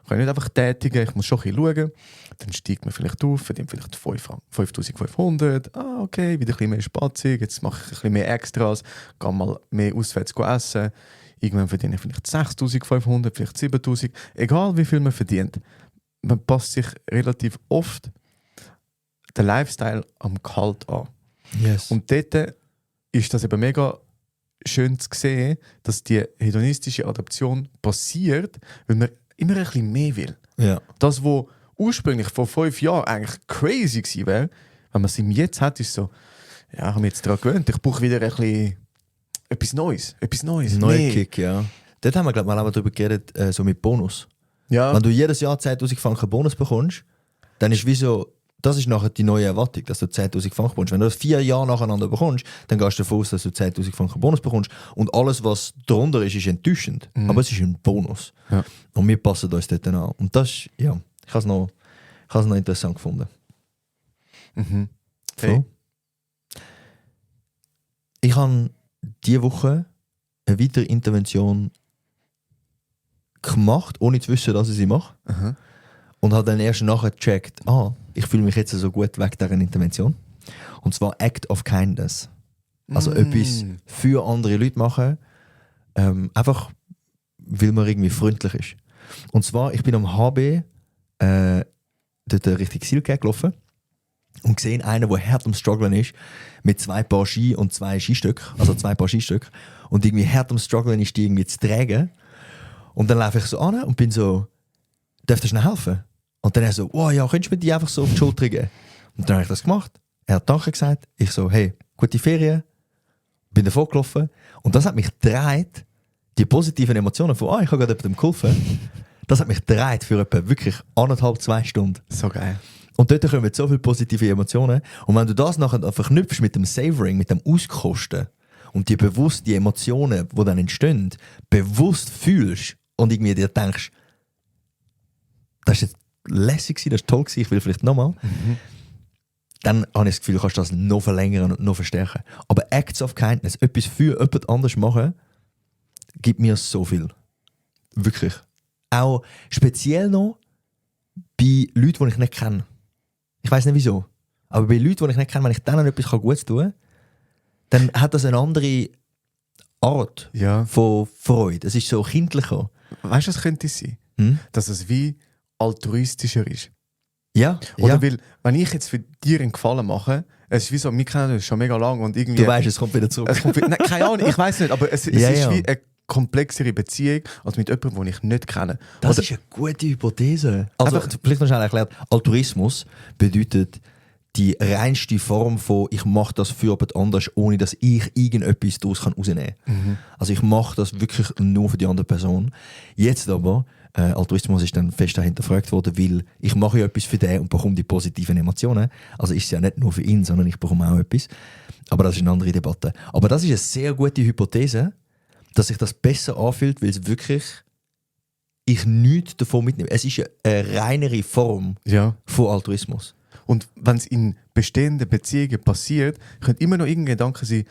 kann ich nicht einfach tätigen, ich muss schon ein bisschen schauen. Dann steigt man vielleicht auf, verdient vielleicht 5'500. Okay, wieder ein bisschen mehr Spazier, jetzt mache ich ein bisschen mehr Extras, gehe mal mehr auswärts essen. Irgendwann verdiene ich vielleicht 6'500, vielleicht 7'000. Egal wie viel man verdient, man passt sich relativ oft den Lifestyle am Gehalt an. Yes. Und dort ist das eben mega schön zu sehen, dass die hedonistische Adaption passiert, weil man immer ein bisschen mehr will. Ja. Das, was ursprünglich vor 5 Jahren eigentlich crazy gewesen wäre, wenn man es im Jetzt hat, ist so, ja, ich habe mich jetzt daran gewöhnt, ich brauche wieder ein bisschen etwas Neues. Neuer Kick, ja. Dort haben wir, glaube ich, mal darüber geredet, so mit Bonus. Ja. Wenn du jedes Jahr 10'000 Franken Bonus bekommst, dann ist wie so, das ist nachher die neue Erwartung, dass du 10'000 Franken bekommst. Wenn du das 4 Jahre nacheinander bekommst, dann gehst du davon aus, dass du 10'000 Franken Bonus bekommst. Und alles, was darunter ist, ist enttäuschend. Aber es ist ein Bonus. Ja. Und wir passen uns dort an. Und das ist, ja, ich habe es noch interessant gefunden. Mhm. So. Ich habe diese Woche eine weitere Intervention gemacht, ohne zu wissen, dass ich sie mache. Aha. Und habe dann erst nachher gecheckt, ich fühle mich jetzt so gut wegen dieser Intervention. Und zwar Act of Kindness. Also etwas für andere Leute machen, einfach weil man irgendwie freundlich ist. Und zwar, ich bin am HB dort Richtung Silke gelaufen und gesehen einen, der hart am Strugglen ist, mit 2 Paar Ski und 2 Skistöcke, also 2 Paar Skistöcke. Und irgendwie hart am Strugglen ist, die irgendwie zu tragen. Und dann laufe ich so an und bin so, darf dir schnell helfen? Und dann er so, wow, ja, könntest du mir die einfach so auf die Schulter geben? Und dann habe ich das gemacht. Er hat Danke gesagt. Ich so, hey, gute Ferien. Bin davor gelaufen. Und das hat mich gedreht, die positiven Emotionen von, ich habe gerade jemandem geholfen. Das hat mich gedreht für etwa wirklich 1,5, 2 Stunden. So geil. Und dort kommen so viele positive Emotionen. Und wenn du das nachher verknüpfst mit dem Savoring, mit dem Auskosten und die Emotionen, die dann entstehen, bewusst fühlst und irgendwie dir denkst, das ist jetzt lässig gewesen, das ist toll gewesen, ich will vielleicht nochmal, dann habe ich das Gefühl, du kannst das noch verlängern und noch verstärken. Aber Acts of Kindness, etwas für jemand anderes machen, gibt mir so viel. Wirklich. Auch speziell noch bei Leuten, die ich nicht kenne. Ich weiss nicht wieso. Aber bei Leuten, die ich nicht kenne, wenn ich denen etwas Gutes tun kann, dann hat das eine andere Art von Freude. Es ist so kindlicher. Weißt du, was könnte es sein? Dass es wie altruistischer ist. Ja. Oder weil, wenn ich jetzt für dir einen Gefallen mache, es ist wie so, wir kennen uns schon mega lange und irgendwie... Du weißt, es kommt wieder zurück. Nein, keine Ahnung, ich weiß nicht, aber es ist wie eine komplexere Beziehung als mit jemandem, den ich nicht kenne. Das ist eine gute Hypothese. Also, vielleicht noch schnell erklärt, Altruismus bedeutet die reinste Form von ich mache das für jemand anderes, ohne dass ich irgendetwas daraus rausnehmen kann. Also ich mache das wirklich nur für die andere Person. Jetzt aber, Altruismus ist dann fest hinterfragt worden, weil ich mache ja etwas für den und bekomme die positiven Emotionen. Also ist es ja nicht nur für ihn, sondern ich bekomme auch etwas. Aber das ist eine andere Debatte. Aber das ist eine sehr gute Hypothese, dass sich das besser anfühlt, weil es wirklich ich nichts davon mitnehme. Es ist eine reinere Form von Altruismus. Und wenn es in bestehenden Beziehungen passiert, könnte immer noch irgendein Gedanke sein,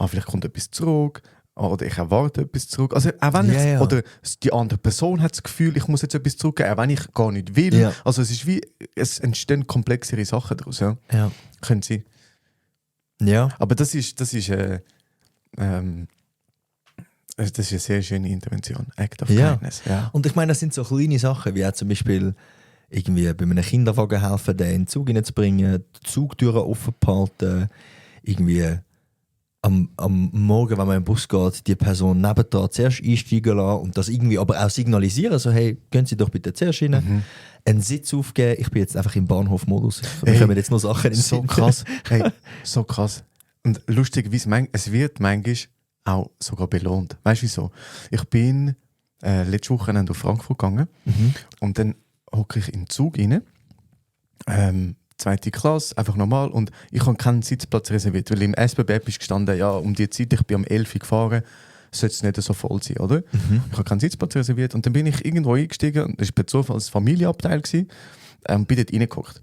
vielleicht kommt etwas zurück, oder ich erwarte etwas zurück. Also auch wenn oder die andere Person hat das Gefühl, ich muss jetzt etwas zurückgeben, auch wenn ich gar nicht will. Ja. Also es entstehen komplexere Sachen daraus. Ja. Können sie. Ja. Aber das ist eine sehr schöne Intervention. Act of Kindness. Ja. Und ich meine, das sind so kleine Sachen, wie auch zum Beispiel irgendwie bei einem Kinderwagen helfen, den in den Zug hineinzubringen, die Zugtüren offen behalten, irgendwie am Morgen, wenn man im Bus geht, die Person nebendran zuerst einsteigen lassen und das irgendwie aber auch signalisieren, so hey, gehen Sie doch bitte zuerst rein, einen Sitz aufgeben. Ich bin jetzt einfach im Bahnhofmodus. Wir kommen jetzt noch Sachen in den So krass. Hey, so krass. Und lustigerweise, es wird manchmal auch sogar belohnt. Weißt du wieso? Ich bin letzte Woche nach Frankfurt gegangen und dann hocke ich in den Zug rein, 2. Klasse, einfach normal, und ich habe keinen Sitzplatz reserviert, weil im SBB ist gestanden, um die Zeit, ich bin um 11 Uhr gefahren, sollte es nicht so voll sein, oder? Ich habe keinen Sitzplatz reserviert und dann bin ich irgendwo eingestiegen und das war per Zufall das Familienabteil und bin dort reingeguckt.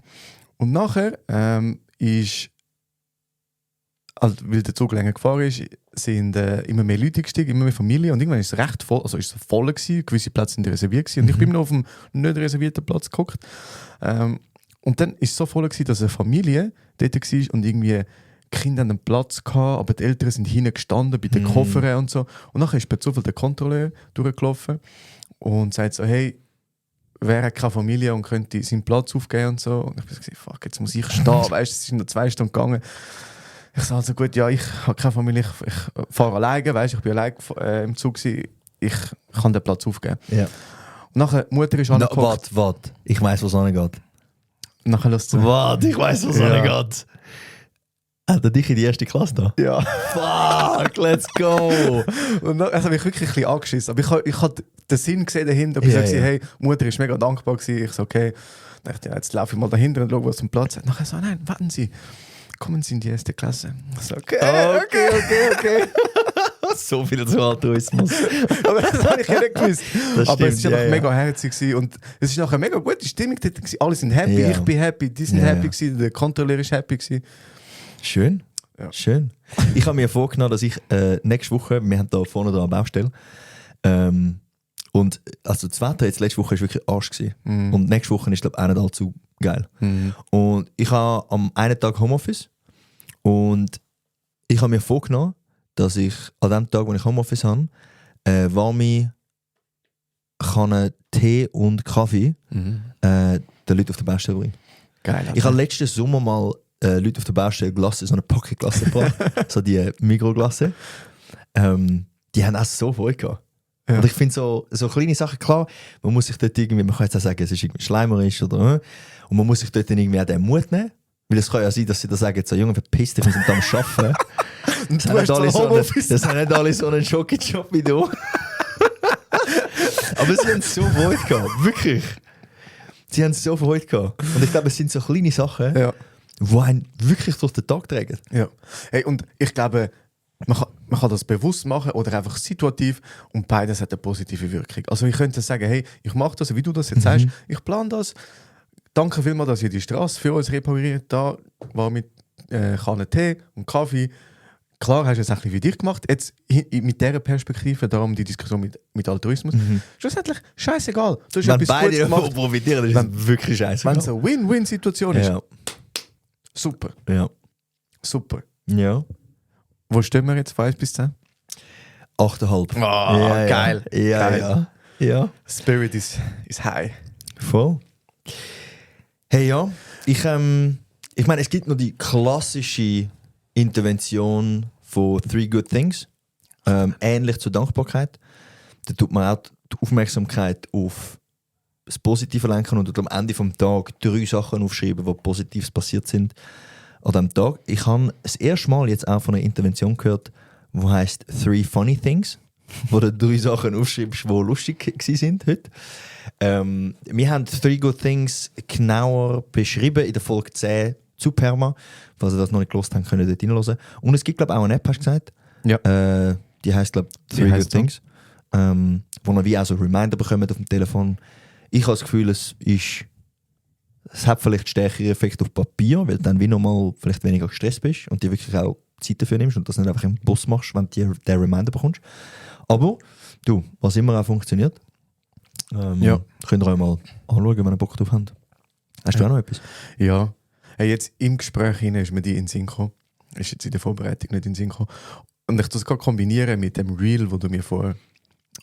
Und nachher ist, also, weil der Zug länger gefahren ist, sind immer mehr Leute gestiegen, immer mehr Familie und irgendwann ist es recht voll, also ist es voll gewesen, gewisse Plätze sind reserviert gewesen und ich bin noch auf dem nicht reservierten Platz geguckt. Und dann ist es so voll gewesen, dass eine Familie dort war und irgendwie die Kinder einen Platz hatten, aber die Eltern sind hinten gestanden bei den Koffern und so. Und nachher ist per Zufall der Kontrolleur durchgelaufen und sagt so, hey, wer hat keine Familie und könnte seinen Platz aufgeben und so. Und ich bin so, fuck, jetzt muss ich stehen, weißt du, es sind noch 2 Stunden gegangen. Ich sage also gut, ich habe keine Familie, ich fahre alleine, weißt, ich bin alleine im Zug gewesen, ich kann den Platz aufgeben. Ja. Und nachher, die Mutter ist angeguckt. Warte, ich weiss, was angeht. Nachher lässt du. Warte, ich weiss, was angeht. Hat er dich in die 1. Klasse da? Ja. Fuck, let's go! Und dann habe ich wirklich ein bisschen angeschissen. Aber ich habe den Sinn gesehen dahinter. Ich gesagt, hey, die Mutter war mega dankbar gewesen. Ich so, okay. Ich dachte, jetzt laufe ich mal dahinter und schaue, was zum Platz hat. Nachher so, nein, warten Sie. Kommen Sie in die 1. Klasse. Ich so, okay. So viel zu Altruismus. Aber das habe ich ja nicht gewusst. Das aber stimmt, es war mega herzig gewesen. Und es ist nachher eine mega gute Stimmung dort gewesen. Alle sind happy, ich bin happy, die sind happy gewesen, der Kontrolleur ist happy gewesen. Schön. Ja. Schön. Ich habe mir vorgenommen, dass ich nächste Woche, wir haben da vorne dran eine Baustelle, und also das Wetter jetzt letzte Woche war wirklich Arsch gewesen. Und nächste Woche ist, glaube ich, auch nicht allzu geil. Und ich habe am einen Tag Homeoffice und ich habe mir vorgenommen, dass ich an dem Tag, wo ich Homeoffice habe, warme Kanne Tee und Kaffee den Leuten auf der Baustelle bringe. Geil. Ich habe letzten Sommer mal Leute auf der Baustelle Glasse, so eine Pocket-Glasse gebracht, so die Migros-Glasse. Die haben auch so Freude gehabt. Ja. Und ich finde so kleine Sachen, klar, man muss sich dort irgendwie, man kann jetzt auch sagen, es ist irgendwie schleimerisch oder und man muss sich dort dann irgendwie auch den Mut nehmen. Weil es kann ja sein, dass sie da sagen, so Junge, verpiss dich, wir sind am Arbeiten. Und du hast das haben nicht alle so einen Schoki-Job wie du. Aber sie haben so Freude gehabt, wirklich. Sie haben so Freude gehabt. Und ich glaube, es sind so kleine Sachen, die einen wirklich durch den Tag tragen. Ja. Hey, und ich glaube, man kann das bewusst machen oder einfach situativ und beides hat eine positive Wirkung. Also ich könnte sagen, hey, ich mache das, wie du das jetzt sagst, ich plane das. Danke vielmals, dass ihr die Straße für uns repariert. Da war mit Kanne Tee und Kaffee. Klar, hast du es ein bisschen wie dich gemacht. Jetzt mit dieser Perspektive, darum die Diskussion mit Altruismus. Schlussendlich, scheißegal. Du hast wenn etwas beide Gutes gemacht. profitieren, ist es wirklich scheiße. Wenn es eine Win-Win-Situation ist, Ja. super. Ja. Super. Ja. Wo stehen wir jetzt von 1 bis 10? 8,5. Geil. Ja, Geil. ja. Spirit is high. Voll. Hey, ja. Ich meine, es gibt noch die klassische Intervention von 3 Good Things. Ähnlich zur Dankbarkeit. Da tut man auch die Aufmerksamkeit auf das Positive lenken und am Ende des Tages 3 Sachen aufschreiben, die Positives passiert sind an diesem Tag. Ich habe das erste Mal jetzt auch von einer Intervention gehört, die heisst 3 Funny Things, wo du 3 Sachen aufschreibst, die lustig waren heute. Wir haben 3 Good Things genauer beschrieben in der Folge 10 zu Perma. Falls ihr das noch nicht gehört habt, könnt ihr dort hinhören. Und es gibt, glaube ich, auch eine App, hast du gesagt? Ja. Die heisst, glaube ich, 3 Good Things. Wo man wie auch so Reminder bekommt auf dem Telefon. Ich habe das Gefühl, es hat vielleicht stärkeren Effekt auf Papier, weil du dann wie nochmal vielleicht weniger gestresst bist und dir wirklich auch Zeit dafür nimmst und das nicht einfach im Bus machst, wenn du den Reminder bekommst. Aber du, was immer auch funktioniert, könnt ihr euch mal anschauen, wenn ihr Bock drauf habt. Hast du auch noch etwas? Ja. Hey, jetzt im Gespräch hinein ist mir die in den Sinn gekommen. Ist jetzt in der Vorbereitung nicht in den Sinn gekommen. Und ich das gerade kombinieren mit dem Reel, wo du mir vorher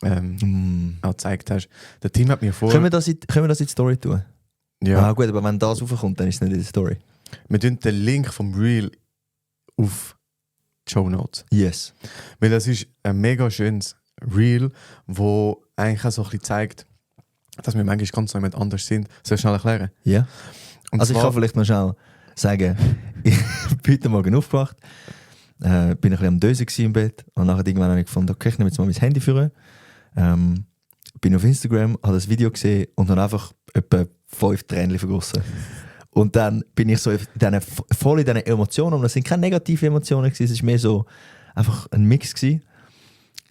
auch gezeigt hast. Der Team hat mir vorher... Können wir das in die Story tun? Ja. Ah, gut, aber wenn das raufkommt, dann ist es nicht in der Story. Wir tun den Link vom Reel auf die Show Notes. Yes. Weil das ist ein mega schönes Reel, wo eigentlich auch so ein bisschen zeigt, dass wir manchmal ganz so jemand anders sind. Soll ich schnell erklären? Ja. Und Also ich zwar- kann vielleicht noch schnell sagen, ich bin heute Morgen aufgewacht, bin ein bisschen am Dösen im Bett und nachher irgendwann habe ich gefunden, okay, ich nehme jetzt mal mein Handy für. Bin auf Instagram, habe das Video gesehen und dann einfach etwa 5 Tränen vergossen. Und dann bin ich so voll in diesen Emotionen, und das sind keine negativen Emotionen gewesen, es war mehr so einfach ein Mix gewesen.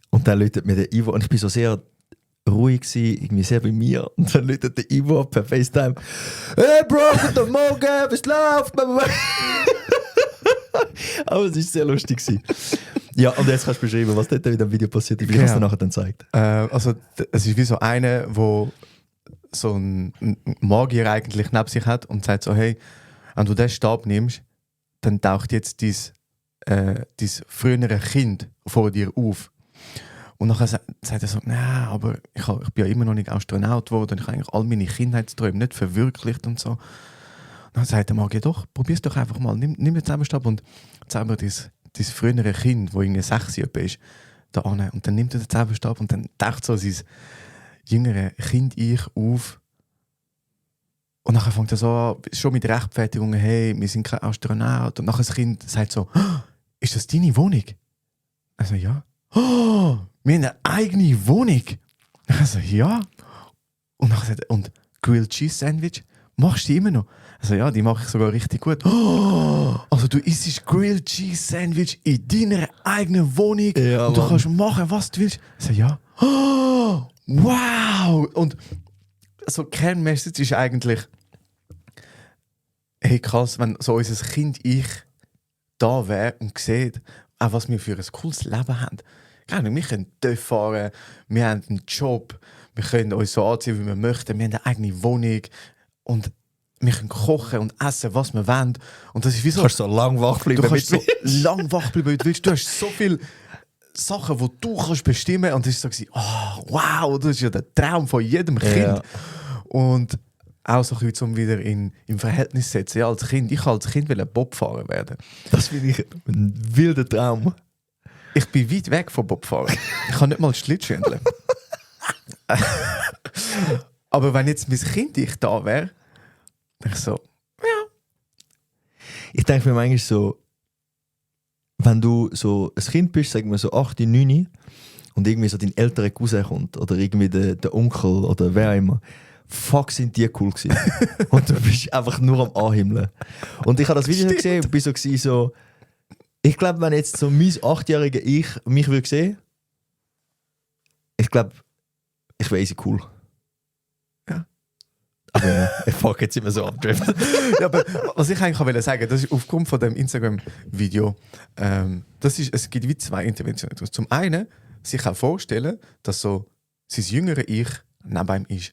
Und dann läutet mir der Ivo, und ich bin so sehr ruhig gewesen, irgendwie sehr bei mir, und dann läutet der Ivo ab per FaceTime: «Hey Bro, guten Morgen, was läuft?» Aber es war sehr lustig gewesen. Ja, und jetzt kannst du beschreiben, was dort wieder im Video passiert ist, wie es dir nachher dann zeigt. Also es ist wie so einer, der so einen Magier eigentlich neben sich hat und sagt so, hey, wenn du den Stab nimmst, dann taucht jetzt dein frühere Kind vor dir auf. Und dann sagt er so, nein, aber ich bin ja immer noch nicht Astronaut geworden, ich habe eigentlich all meine Kindheitsträume nicht verwirklicht und so. Und dann sagt der Magier, doch, probier's doch einfach mal, nimm den Zauberstab und zauber dein frühere Kind, das irgendwie 6 etwa ist, da an. Und dann nimmt er den Zauberstab und dann taucht so sein jüngere Kind-Ich auf. Und dann fängt er so an, schon mit Rechtfertigungen, hey, wir sind kein Astronaut. Und nachher das Kind sagt so, ist das deine Wohnung? Also ja. Oh, wir haben eine eigene Wohnung. Also ja. Und nachher sagt er, und Grilled Cheese Sandwich, machst du die immer noch? Also ja, die mache ich sogar richtig gut. Oh, also du isst Grilled Cheese Sandwich in deiner eigenen Wohnung, Ja, und du Mann. kannst machen, was du willst. Also ja. Oh, wow. Und so Kernmessage ist eigentlich, hey krass, wenn so unser Kind-Ich da wäre und sieht, auch was wir für ein cooles Leben haben. Wir können TÜV fahren, wir haben einen Job, wir können uns so anziehen, wie wir möchten, wir haben eine eigene Wohnung und wir können kochen und essen, was wir wollen. Und das ist wie so... Du kannst so lang wach bleiben. Du kannst so lang wach bleiben, wie du willst. Du hast so viele Sachen, die du kannst bestimmen kannst. Und das war so, oh, wow, das ist ja der Traum von jedem Kind. Ja. Und auch so ein bisschen, um wieder im Verhältnis zu setzen. Ja, als Kind, ich wollte als Kind Bobfahrer werden. Das finde ich ein wilder Traum. Ich bin weit weg vom Bobfahren. Ich kann nicht mal Schlittschuh. Aber wenn jetzt mein Kind ich da wäre, ich so, Ich denke mir manchmal so, wenn du so ein Kind bist, sagen wir so 8, 9 und irgendwie so dein älterer Cousin kommt oder irgendwie der Onkel oder wer auch immer. Fuck, sind die cool gewesen. Und du bist einfach nur am Anhimmeln. Und ich habe das Video gesehen und bin so, ich glaube, wenn jetzt so mein 8-jähriger Ich mich würde sehen, ich glaube, ich wäre easy cool. Ja. Aber ja, fuck, jetzt sind wir so abgedriftet. Ja, aber was ich eigentlich wollte sagen, das ist aufgrund von dem Instagram-Video, es gibt wie 2 Interventionen. Zum einen, sich auch vorstellen, dass so sein jüngeres Ich neben ihm ist.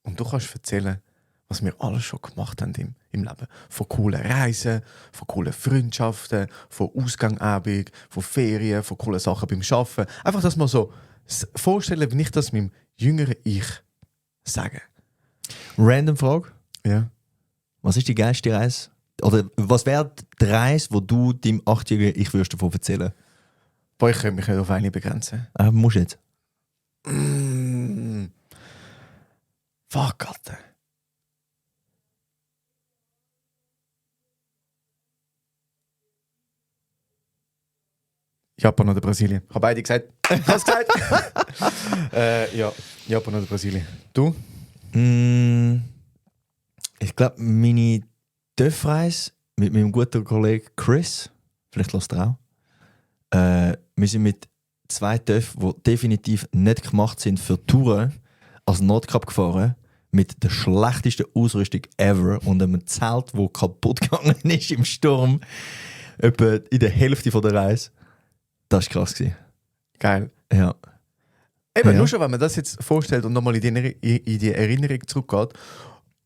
Und du kannst erzählen, was wir alles schon gemacht haben im Leben. Von coolen Reisen, von coolen Freundschaften, von Ausgangabend, von Ferien, von coolen Sachen beim Arbeiten. Einfach, dass man so vorstellen, wenn ich das meinem jüngeren Ich sage. Random Frage. Ja. Was ist die geilste Reise? Oder was wäre die Reise, wo du deinem 8-jährigen Ich würdest davon erzählen? Boah, ich könnte mich nicht auf eine begrenzen. Musst du jetzt. Fuck, Alter. Japan oder Brasilien? Ich habe beide gesagt. Ich habe es gesagt. Ja, Japan oder Brasilien. Du? Ich glaube, meine TÜV-Reise mit meinem guten Kollegen Chris, vielleicht lässt er auch, wir sind mit 2 TÜV, die definitiv nicht gemacht sind für Touren, als Nordkap gefahren, mit der schlechtesten Ausrüstung ever und einem Zelt, das kaputt gegangen ist im Sturm, etwa in der Hälfte der Reise. Das war krass. Geil. Ja. Eben, Ja. nur schon, wenn man das jetzt vorstellt und nochmal in die Erinnerung zurückgeht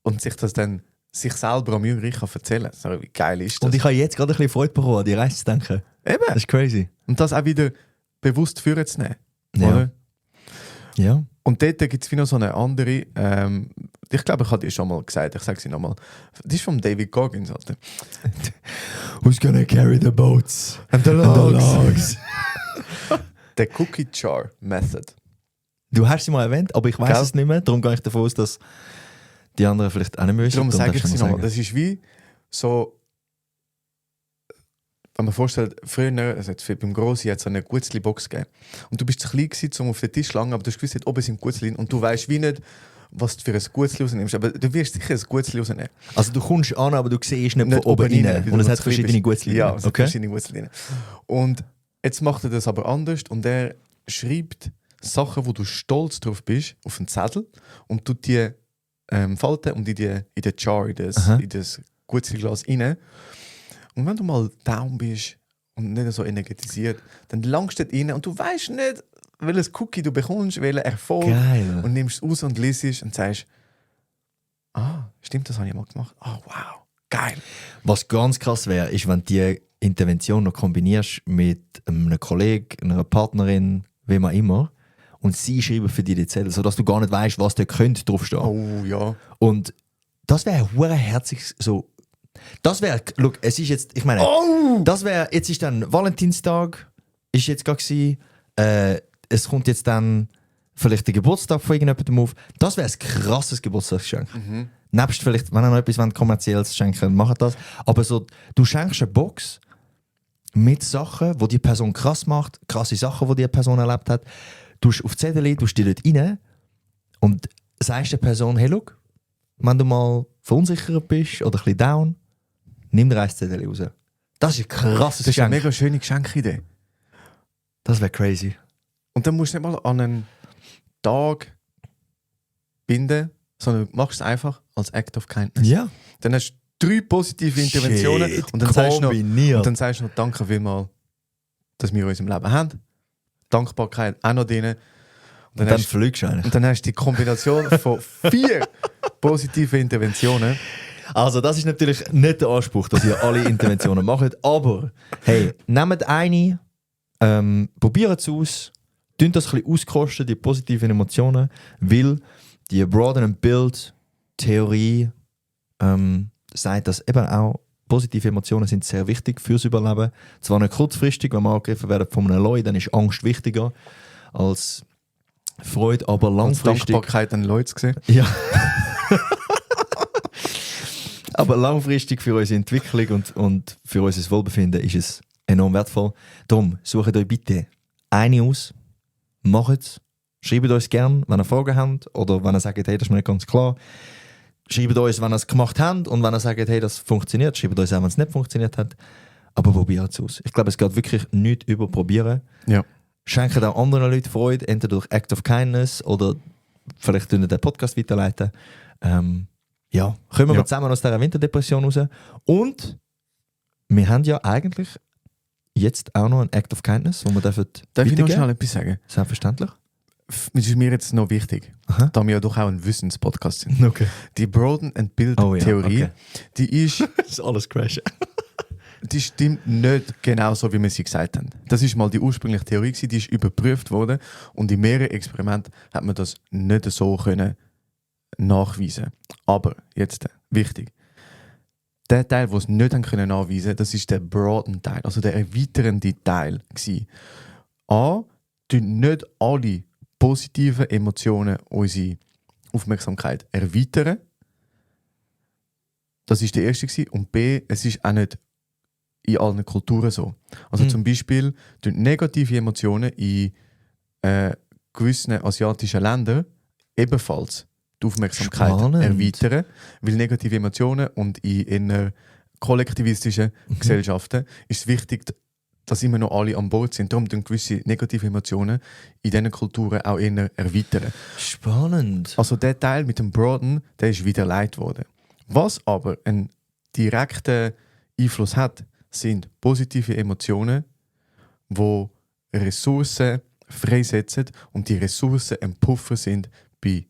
und sich das dann sich selber am Jüngeren kann erzählen kann. So, wie geil ist das? Und ich habe jetzt gerade ein bisschen Freude bekommen, an die Reise zu denken. Eben. Das ist crazy. Und das auch wieder bewusst führen zu nehmen. Ja. Oder? Ja. Und dort gibt es wie noch so eine andere, ich glaube, ich habe dir schon mal gesagt, ich sage sie nochmal. Das ist von David Goggins. Alter. Who's gonna carry the boats? And the logs? Der Cookie Jar Method. Du hast sie mal erwähnt, aber ich weiß Gell? es nicht mehr. Darum gehe ich davon aus, dass die anderen vielleicht auch nicht müssen. Darum sage ich darfst du sie mal nochmal. sagen. Das ist wie so, wenn man vorstellt, früher, also jetzt beim Grossi hat es so eine Gutzli-Box gegeben. Und du bist zu klein gewesen, um auf den Tisch zu langen, aber du hast gewusst, oben sind Gutzli und du weißt wie nicht, was du für ein Gutzli rausnimmst. Aber du wirst sicher ein Gutzli rausnehmen. Also du kommst an, aber du siehst nicht von oben rein. Und es hat verschiedene Gutzli. Ja, es hat Okay. verschiedene Gutzli drin. Und jetzt macht er das aber anders und er schreibt Sachen, wo du stolz drauf bist, auf einen Zettel und tut die falten und in den Jar, in das Gutzli-Glas rein. Und wenn du mal down bist und nicht so energetisiert, dann langst du dort rein und du weißt nicht, welches Cookie du bekommst, welchen Erfolg. Geil. Und nimmst es aus und liest und sagst, stimmt, das habe ich mal gemacht. Wow, geil. Was ganz krass wäre, ist, wenn du die Intervention noch kombinierst mit einem Kollegen, einer Partnerin, wem auch immer, und sie schreiben für dich die Zettel, sodass du gar nicht weißt, was da könnte draufstehen. Oh ja. Und das wäre hure herzig so. Das wäre, look, es ist jetzt, ich meine, das wäre, jetzt ist dann Valentinstag, ist jetzt gerade gewesen, es kommt jetzt dann vielleicht der Geburtstag von irgendjemandem auf. Das wäre ein krasses Geburtstagsgeschenk. Nebst vielleicht, wenn ihr noch etwas kommerzielles schenken, macht das. Aber so, du schenkst eine Box mit Sachen, die die Person krass macht, krasse Sachen, die die Person erlebt hat. Du tust auf die Zettel, du die dort rein und sagst der Person, hey, look, wenn du mal verunsichert bist oder ein bisschen down, nimm dir ein Zettel raus. Das ist ein krasses Das ist eine Geschenk. mega schöne Geschenkidee. Das wäre crazy. Und dann musst du nicht mal an einen Tag binden, sondern du machst es einfach als Act of Kindness. Ja. Dann hast 3 positive Interventionen. Shit, Und dann sagst du kombiniert. noch, danke vielmals, dass wir in unserem Leben haben. Dankbarkeit auch noch drin. Und dann fliegst du eigentlich. Und dann hast du die Kombination von 4 positiven Interventionen. Also das ist natürlich nicht der Anspruch, dass ihr alle Interventionen macht, aber hey, nehmt eine, probiert es aus, tun das ein bisschen auskosten, die positiven Emotionen, weil die Broaden and Build Theorie sagt, dass eben auch positive Emotionen sind sehr wichtig fürs Überleben. Zwar nicht kurzfristig, wenn wir angegriffen werden von einem Leuten, dann ist Angst wichtiger als Freude, aber langfristig... Dankbarkeit an Leute gesehen. Ja. Aber langfristig für unsere Entwicklung und für unser Wohlbefinden ist es enorm wertvoll. Darum, sucht euch bitte eine aus, macht es, schreibt uns gerne, wenn ihr Fragen habt oder wenn ihr sagt, hey, das ist mir nicht ganz klar. Schreibt uns, wenn ihr es gemacht habt und wenn ihr sagt, hey, das funktioniert, schreibt uns auch, wenn es nicht funktioniert hat. Aber probiert es aus. Ich glaube, es geht wirklich nicht über Probieren. Ja. Schenkt auch anderen Leuten Freude, entweder durch Act of Kindness oder vielleicht den Podcast weiterleiten. Ja, kommen wir zusammen aus dieser Winterdepression raus. Und wir haben ja eigentlich jetzt auch noch ein Act of Kindness, wo wir dürfen Darf ich noch weitergeben. schnell etwas sagen? Selbstverständlich. Das ist mir jetzt noch wichtig, Aha. da wir ja doch auch ein Wissenspodcast sind. Okay. Die Broaden and Build Theorie, okay. die ist... Das ist alles crashen. Die stimmt nicht genau so, wie wir sie gesagt haben. Das ist mal die ursprüngliche Theorie gewesen, die ist überprüft worden und in mehreren Experimenten hat man das nicht so können nachweisen. Aber jetzt wichtig: der Teil, den es nicht haben können nachweisen, das ist der broaden Teil, also der erweiternde Teil gewesen. Tun nicht alle positiven Emotionen unsere Aufmerksamkeit erweitern. Das ist der erste gewesen. Und B, es ist auch nicht in allen Kulturen so. Also zum Beispiel tun negative Emotionen in gewissen asiatischen Ländern ebenfalls die Aufmerksamkeit Spannend. erweitern, weil negative Emotionen und in eher kollektivistischen Gesellschaften ist es wichtig, dass immer noch alle an Bord sind. Darum tun gewisse negative Emotionen in diesen Kulturen auch eher erweitern. Spannend. Also der Teil mit dem Broaden, der ist widerlegt worden. Was aber einen direkten Einfluss hat, sind positive Emotionen, die Ressourcen freisetzen und die Ressourcen ein Puffer sind bei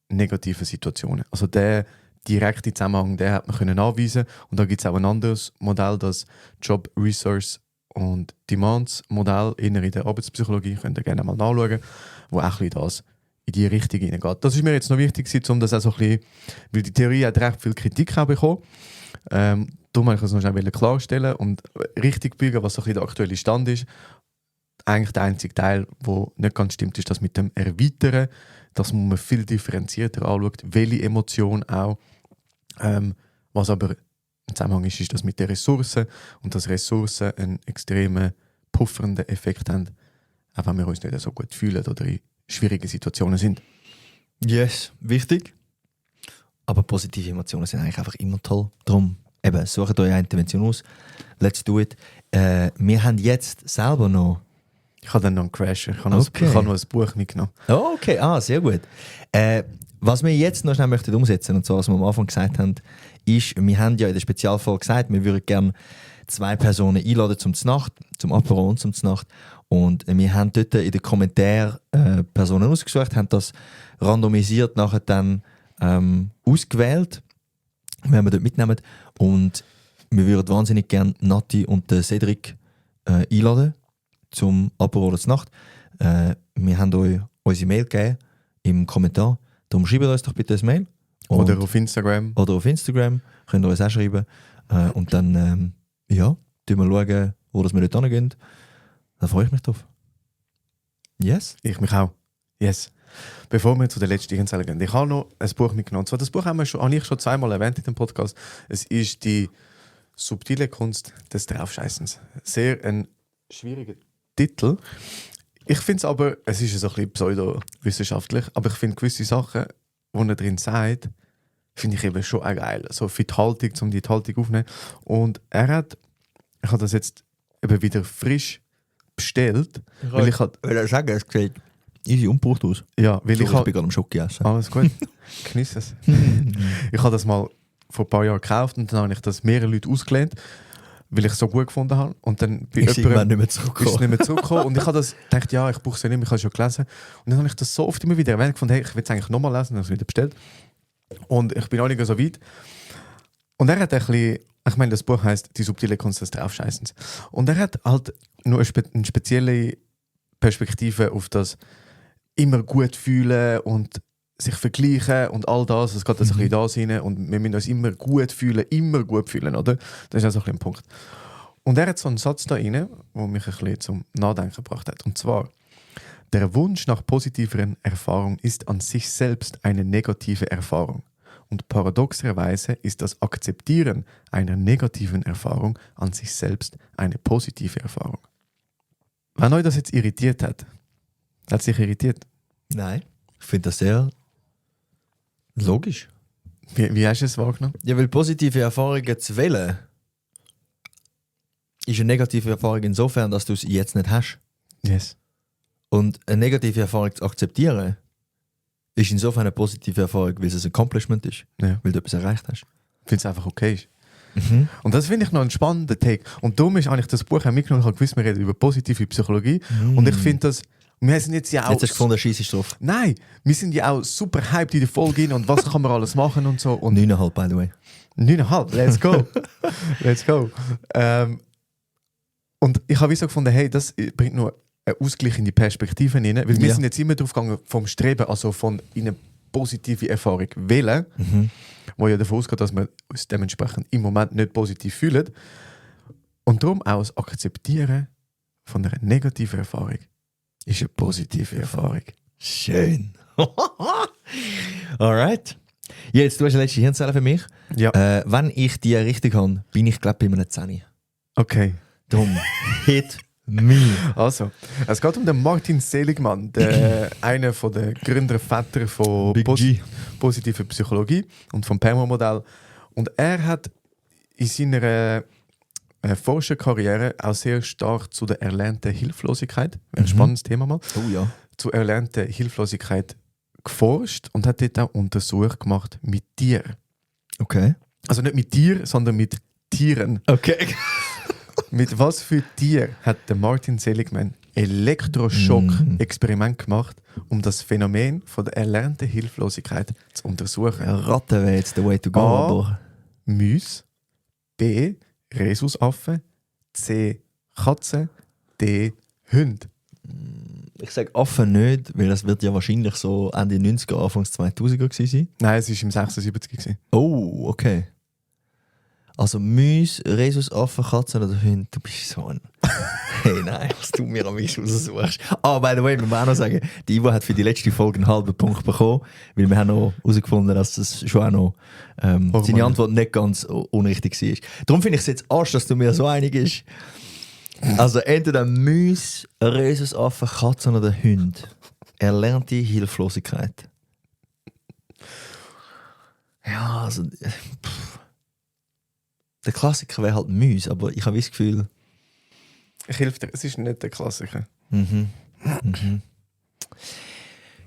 negativen Situationen. Also der direkte Zusammenhang, den hat man können nachweisen. Und da gibt es auch ein anderes Modell, das Job Resource und Demands Modell in der Arbeitspsychologie, könnt ihr gerne mal nachschauen, wo auch ein bisschen das in die Richtung hineingeht. Das ist mir jetzt noch wichtig, um das auch so ein bisschen, weil die Theorie hat recht viel Kritik auch bekommen. Darum wollte ich es noch schnell klarstellen und richtig biegen, was so ein bisschen der aktuelle Stand ist. Eigentlich der einzige Teil, der nicht ganz stimmt, ist das mit dem Erweitern. Das muss man viel differenzierter anschauen, welche Emotion auch. Was aber im Zusammenhang ist das mit den Ressourcen und dass Ressourcen einen extremen puffernden Effekt haben, auch wenn wir uns nicht so gut fühlen oder in schwierigen Situationen sind. Yes, wichtig. Aber positive Emotionen sind eigentlich einfach immer toll. Darum, eben, sucht euch eine Intervention aus. Let's do it. Wir haben jetzt selber noch... Ich habe dann noch einen Crash. Ich habe Okay. noch ein Buch mitgenommen. Oh, okay, sehr gut. Was wir jetzt noch schnell möchten umsetzen, und zwar, was wir am Anfang gesagt haben, ist, wir haben ja in der Spezialfolge gesagt, wir würden gerne 2 Personen einladen zum Znacht, zum Apero und zum Znacht. Und wir haben dort in den Kommentaren Personen ausgesucht, haben das randomisiert nachher dann ausgewählt, wenn wir dort mitnehmen. Und wir würden wahnsinnig gerne Nati und Cedric einladen zum Apero oder Znacht. Wir haben euch unsere Mail gegeben im Kommentar. Darum schreibt uns doch bitte ein Mail. Oder auf Instagram. Oder auf Instagram. Könnt ihr uns auch schreiben. Und dann, tun wir schauen, wo wir dort hingehen. Da freue ich mich drauf. Yes? Ich mich auch. Yes. Bevor wir zu der letzten Inzelle gehen, ich habe noch ein Buch mitgenommen. Und zwar, das Buch habe ich schon zweimal erwähnt in dem Podcast. Es ist die subtile Kunst des Draufscheißens. Sehr ein schwieriger Titel. Ich finde es aber, es ist so ein bisschen pseudowissenschaftlich, aber ich finde gewisse Sachen, die er drin sagt, finde ich eben schon auch geil. So für die Haltung, um die Haltung aufzunehmen. Und ich habe das jetzt eben wieder frisch bestellt. Weil ich will sagen, es sieht easy ungebraucht aus. ja, weil So, ich ich bin gerade am Schoki essen. alles gut, genieße es. Ich habe das mal vor ein paar Jahren gekauft und dann habe ich das mehreren Leuten ausgelehnt, weil ich es so gut gefunden habe. Und dann bei Ist irgendwann nicht mehr ist es zurückgekommen. nicht mehr zurückgekommen. Und ich habe das gedacht, ja, ich brauche es ja nicht mehr, ich habe es schon gelesen. Und dann habe ich das so oft immer wieder erwähnt, gefunden, hey, ich will es eigentlich nochmal lesen, dann habe ich es wieder bestellt. Und ich bin auch nicht so weit. Und er hat ein bisschen, ich meine, das Buch heisst «Die subtile Kunst des Draufscheißens». Und er hat halt nur eine spezielle Perspektive auf das immer gut fühlen und sich vergleichen und all das. Es geht ein bisschen da rein und wir müssen uns immer gut fühlen, oder? Das ist also ein bisschen ein Punkt. Und er hat so einen Satz da rein, der mich ein bisschen zum Nachdenken gebracht hat. Und zwar: Der Wunsch nach positiveren Erfahrungen ist an sich selbst eine negative Erfahrung. Und paradoxerweise ist das Akzeptieren einer negativen Erfahrung an sich selbst eine positive Erfahrung. Wenn euch das jetzt irritiert hat es sich irritiert? Nein, ich finde das sehr logisch. Wie hast du es wahrgenommen? Ja, weil positive Erfahrungen zu wählen, ist eine negative Erfahrung insofern, dass du es jetzt nicht hast. Yes. Und eine negative Erfahrung zu akzeptieren, ist insofern eine positive Erfahrung, weil es ein Accomplishment ist. Ja. Weil du etwas erreicht hast. Weil es einfach okay ist. Und das finde ich noch einen spannenden Take. Und darum ist eigentlich das Buch auch mitgenommen. Ich habe gewusst, wir reden über positive Psychologie. Und ich finde das... Wir sind jetzt ja auch... Jetzt hast du gefunden, scheiss ist drauf. Nein, wir sind ja auch super hyped in der Folge rein und was kann man alles machen und so. Und 9,5 by the way. 9,5, let's go. Let's go. Und ich habe wie so gefunden, hey, das bringt nur einen Ausgleich in die Perspektiven rein. Weil wir sind jetzt immer drauf gegangen vom Streben, also von in eine positive Erfahrung wählen, wo ja davon ausgeht, dass wir uns dementsprechend im Moment nicht positiv fühlen. Und darum auch das Akzeptieren von einer negativen Erfahrung ist eine positive Erfahrung. Schön. Alright. Ja, jetzt du hast eine letzte Hirnzelle für mich. Ja. Wenn ich die richtig habe, bin ich glaube ich bei einem 10. Okay. Darum, hit me. Also, es geht um den Martin Seligmann, einer der Gründerväter von Big G. positiver Psychologie und vom PERMA-Modell. Und er hat in seiner Forscherkarriere auch sehr stark zu der erlernten Hilflosigkeit, ein spannendes Thema mal, Oh ja. zu erlernter Hilflosigkeit geforscht und hat dort auch Untersuchungen gemacht mit Tieren. Okay. Also nicht mit Tieren, sondern mit Tieren. Okay. Mit was für Tier hat der Martin Seligman Elektroschock-Experiment gemacht, um das Phänomen von der erlernten Hilflosigkeit zu untersuchen? Ratten wäre jetzt der way to go. A. Aber Mäuse, B. Rhesusaffen, C. Katzen, D. Hunde. ich sage Affen nicht, weil das wird ja wahrscheinlich so Ende 90er, Anfangs 2000er gewesen sein. Nein, es war im 76 gewesen. Oh, okay. Also Mäuse, Rhesusaffen, Katzen oder Hunde, du bist so ein... Hey, nein, was du mir am meisten raussuchst. Ah, by the way, wir müssen auch noch sagen, die Ivo hat für die letzte Folge einen halben Punkt bekommen, weil wir haben noch herausgefunden, dass das schon auch noch seine Antwort nicht ganz unrichtig war. Darum finde ich es jetzt Arsch, dass du mir so einig bist. Also entweder Mäuse, Rhesusaffen, Katzen oder Hunde. Erlernte Hilflosigkeit. Ja, also... Der Klassiker wäre halt Mäuse, aber ich habe das Gefühl... Ich helfe dir, es ist nicht der Klassiker. Ich habe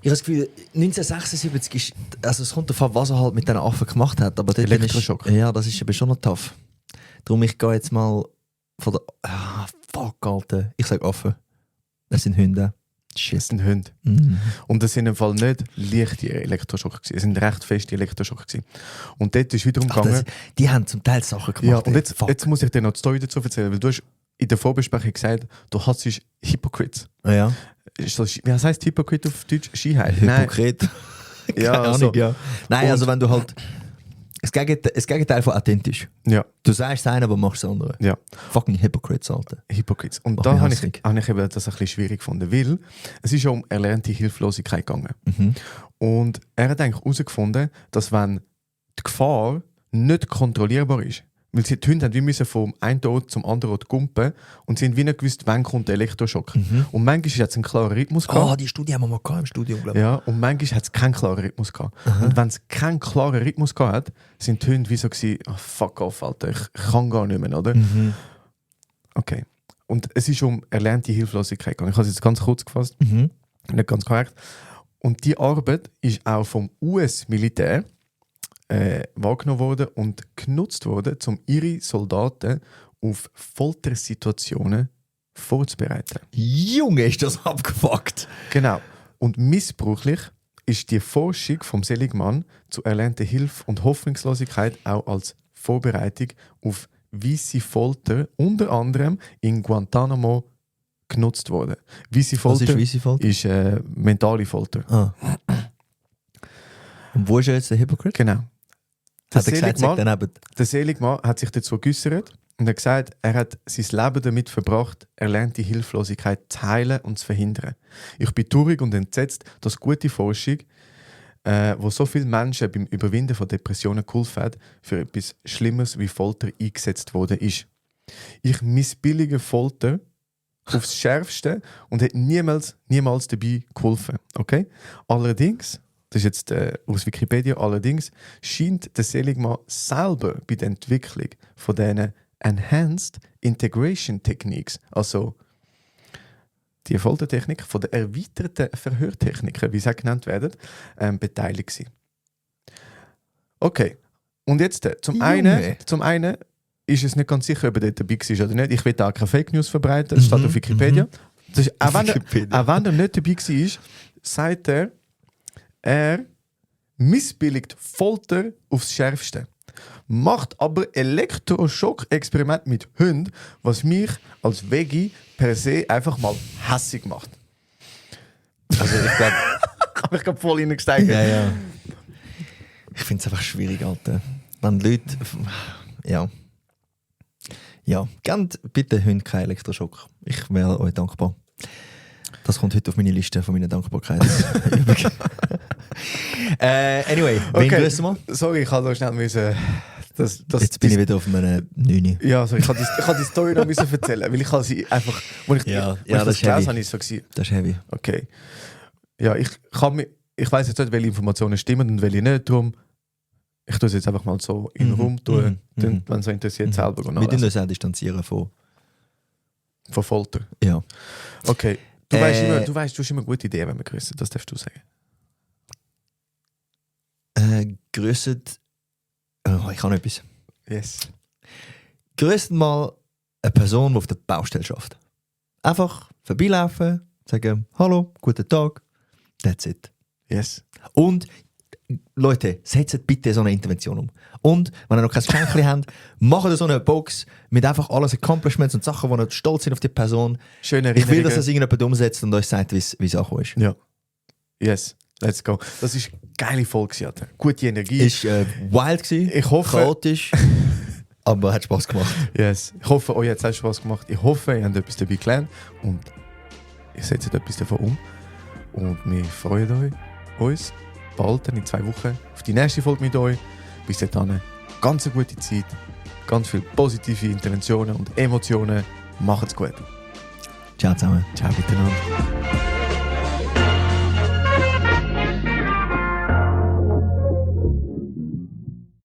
das Gefühl, 1976 ist... Also es kommt davon, was er halt mit diesen Affen gemacht hat. Aber dort Elektroschock. Ja, das ist eben schon noch tough. Darum, ich gehe jetzt mal von der... Fuck, Alter. Ich sage Affen. Das sind Hunde. Shit. Das sind Hunde. Mhm. Und das sind im Fall nicht leichte Elektroschocks gewesen. Es sind recht feste Elektroschocks gewesen. Und dort ist wiederum gegangen... Die haben zum Teil Sachen gemacht. Ja, und ey. jetzt muss ich dir noch die Story dazu erzählen, weil du hast in der Vorbesprechung gesagt, du hast Hypocrites. Ja. Ist das, wie heißt Hypocrite auf Deutsch? Skiheil? Nein. Hypokrit. Ja, Keine Ahnung, so. ja. Nein, Und- also wenn du halt... Das Gegenteil von authentisch. Ja, Du sagst das eine, aber machst das andere. ja. Fucking Hypocrites, Alter. Hypocrites. Und Mach da mich habe ich hässlich. eben das ein bisschen schwierig gefunden, weil es ist ja um erlernte Hilflosigkeit gegangen. Mhm. Und er hat eigentlich herausgefunden, dass wenn die Gefahr nicht kontrollierbar ist, weil die Hunde haben wie müssen vom einen Ort zum anderen Ort gumpen und sie haben wie nicht gewusst, wann kommt der Elektroschock. Und manchmal hat es einen klaren Rhythmus gehabt. Oh, die Studie haben wir mal gehabt im Studium, glaube ich. Ja, und manchmal hat es keinen klaren Rhythmus gehabt. Und wenn es keinen klaren Rhythmus gehabt hat, sind die Hunde wie so gewesen, oh, fuck off, Alter, ich kann gar nicht mehr, oder? Okay. Und es ist um erlernte Hilflosigkeit gegangen. Ich habe es jetzt ganz kurz gefasst, nicht ganz korrekt. Und die Arbeit ist auch vom US-Militär wahrgenommen worden und genutzt worden, um ihre Soldaten auf Foltersituationen vorzubereiten. Junge, ist das abgefuckt! Genau. Und missbräuchlich ist die Forschung vom Seligmann zu erlernter Hilfe und Hoffnungslosigkeit auch als Vorbereitung auf weisse Folter unter anderem in Guantanamo genutzt worden. Weisse Folter Was ist weisse Folter? ist mentale Folter. Ah. Und wo ist er jetzt der Hypocrite? Genau. Hat er gesagt, sagt daneben. Der Seligmann hat sich dazu geäussert und hat gesagt, er hat sein Leben damit verbracht, erlernte Hilflosigkeit zu heilen und zu verhindern. Ich bin traurig und entsetzt, dass gute Forschung, wo so viele Menschen beim Überwinden von Depressionen geholfen hat, für etwas Schlimmes wie Folter eingesetzt worden ist. Ich missbillige Folter aufs Schärfste und hat niemals dabei geholfen. Okay? Allerdings, das ist jetzt aus Wikipedia, allerdings scheint der Seligmann selber bei der Entwicklung von diesen Enhanced Integration Techniques, also die Foltertechnik von der erweiterten Verhörtechniken, wie sie auch genannt werden, beteiligt sein. Okay, und jetzt zum einen ist es nicht ganz sicher, ob er dort dabei war oder nicht. Ich will da auch keine Fake News verbreiten, das steht auf Wikipedia. Das ist, auch wenn er nicht dabei war, sagt er missbilligt Folter aufs Schärfste. Macht aber Elektroschock-Experiment mit Hunden, was mich als Veggie per se einfach mal hässig macht. Also ich glaube, ich habe voll reingesteigt. Ja. Ich finde es einfach schwierig, Alter. Wenn Leute... Ja, gebt bitte Hunde keinen Elektroschock. Ich wäre euch dankbar. Das kommt heute auf meine Liste von meinen Dankbarkeitsübungen. Anyway, wen grüßen wir? Sorry, ich habe noch schnell müssen... Jetzt bin ich wieder auf meinem 9. Ja, also ich habe die Story noch müssen erzählen, weil ich habe sie einfach... Als ich das gelesen habe, habe ich so gewesen. Das ist heavy. Okay. Ja, ich weiss jetzt nicht, welche Informationen stimmen und welche nicht, darum... Ich tue es jetzt einfach mal so in den Raum tun, wenn es so interessiert, selber. Wir tun uns auch distanzieren von Folter. Ja. Okay. Du hast immer gute Ideen, wenn wir grüßen. Das darfst du sagen. Grüßt. Oh, ich habe noch etwas. Yes. Grüßt mal eine Person, die auf der Baustelle arbeitet. Einfach vorbeilaufen, sagen: Hallo, guten Tag. That's it. Yes. Und Leute, setzt bitte so eine Intervention um. Und wenn ihr noch kein Schenkchen habt, macht so eine Box mit einfach alles Accomplishments und Sachen, wo ihr stolz sind auf die Person. Schöne Erinnerungen. Ich will, dass das irgendjemand umsetzt und euch sagt, wie es angekommen ist. Ja. Yes, let's go. Das ist eine geile Folge. Gute Energie. Ist wild gewesen, ich hoffe, chaotisch, aber hat Spaß gemacht. Yes. Ich hoffe, euch hat es auch Spaß gemacht. Ich hoffe, ihr habt etwas dabei gelernt und ihr setzt etwas davon um. Und wir freuen uns bald, in 2 Wochen, auf die nächste Folge mit euch. Bis dahin, ganz eine gute Zeit, ganz viele positive Interventionen und Emotionen. Macht's gut. Ciao zusammen. Ciao miteinander.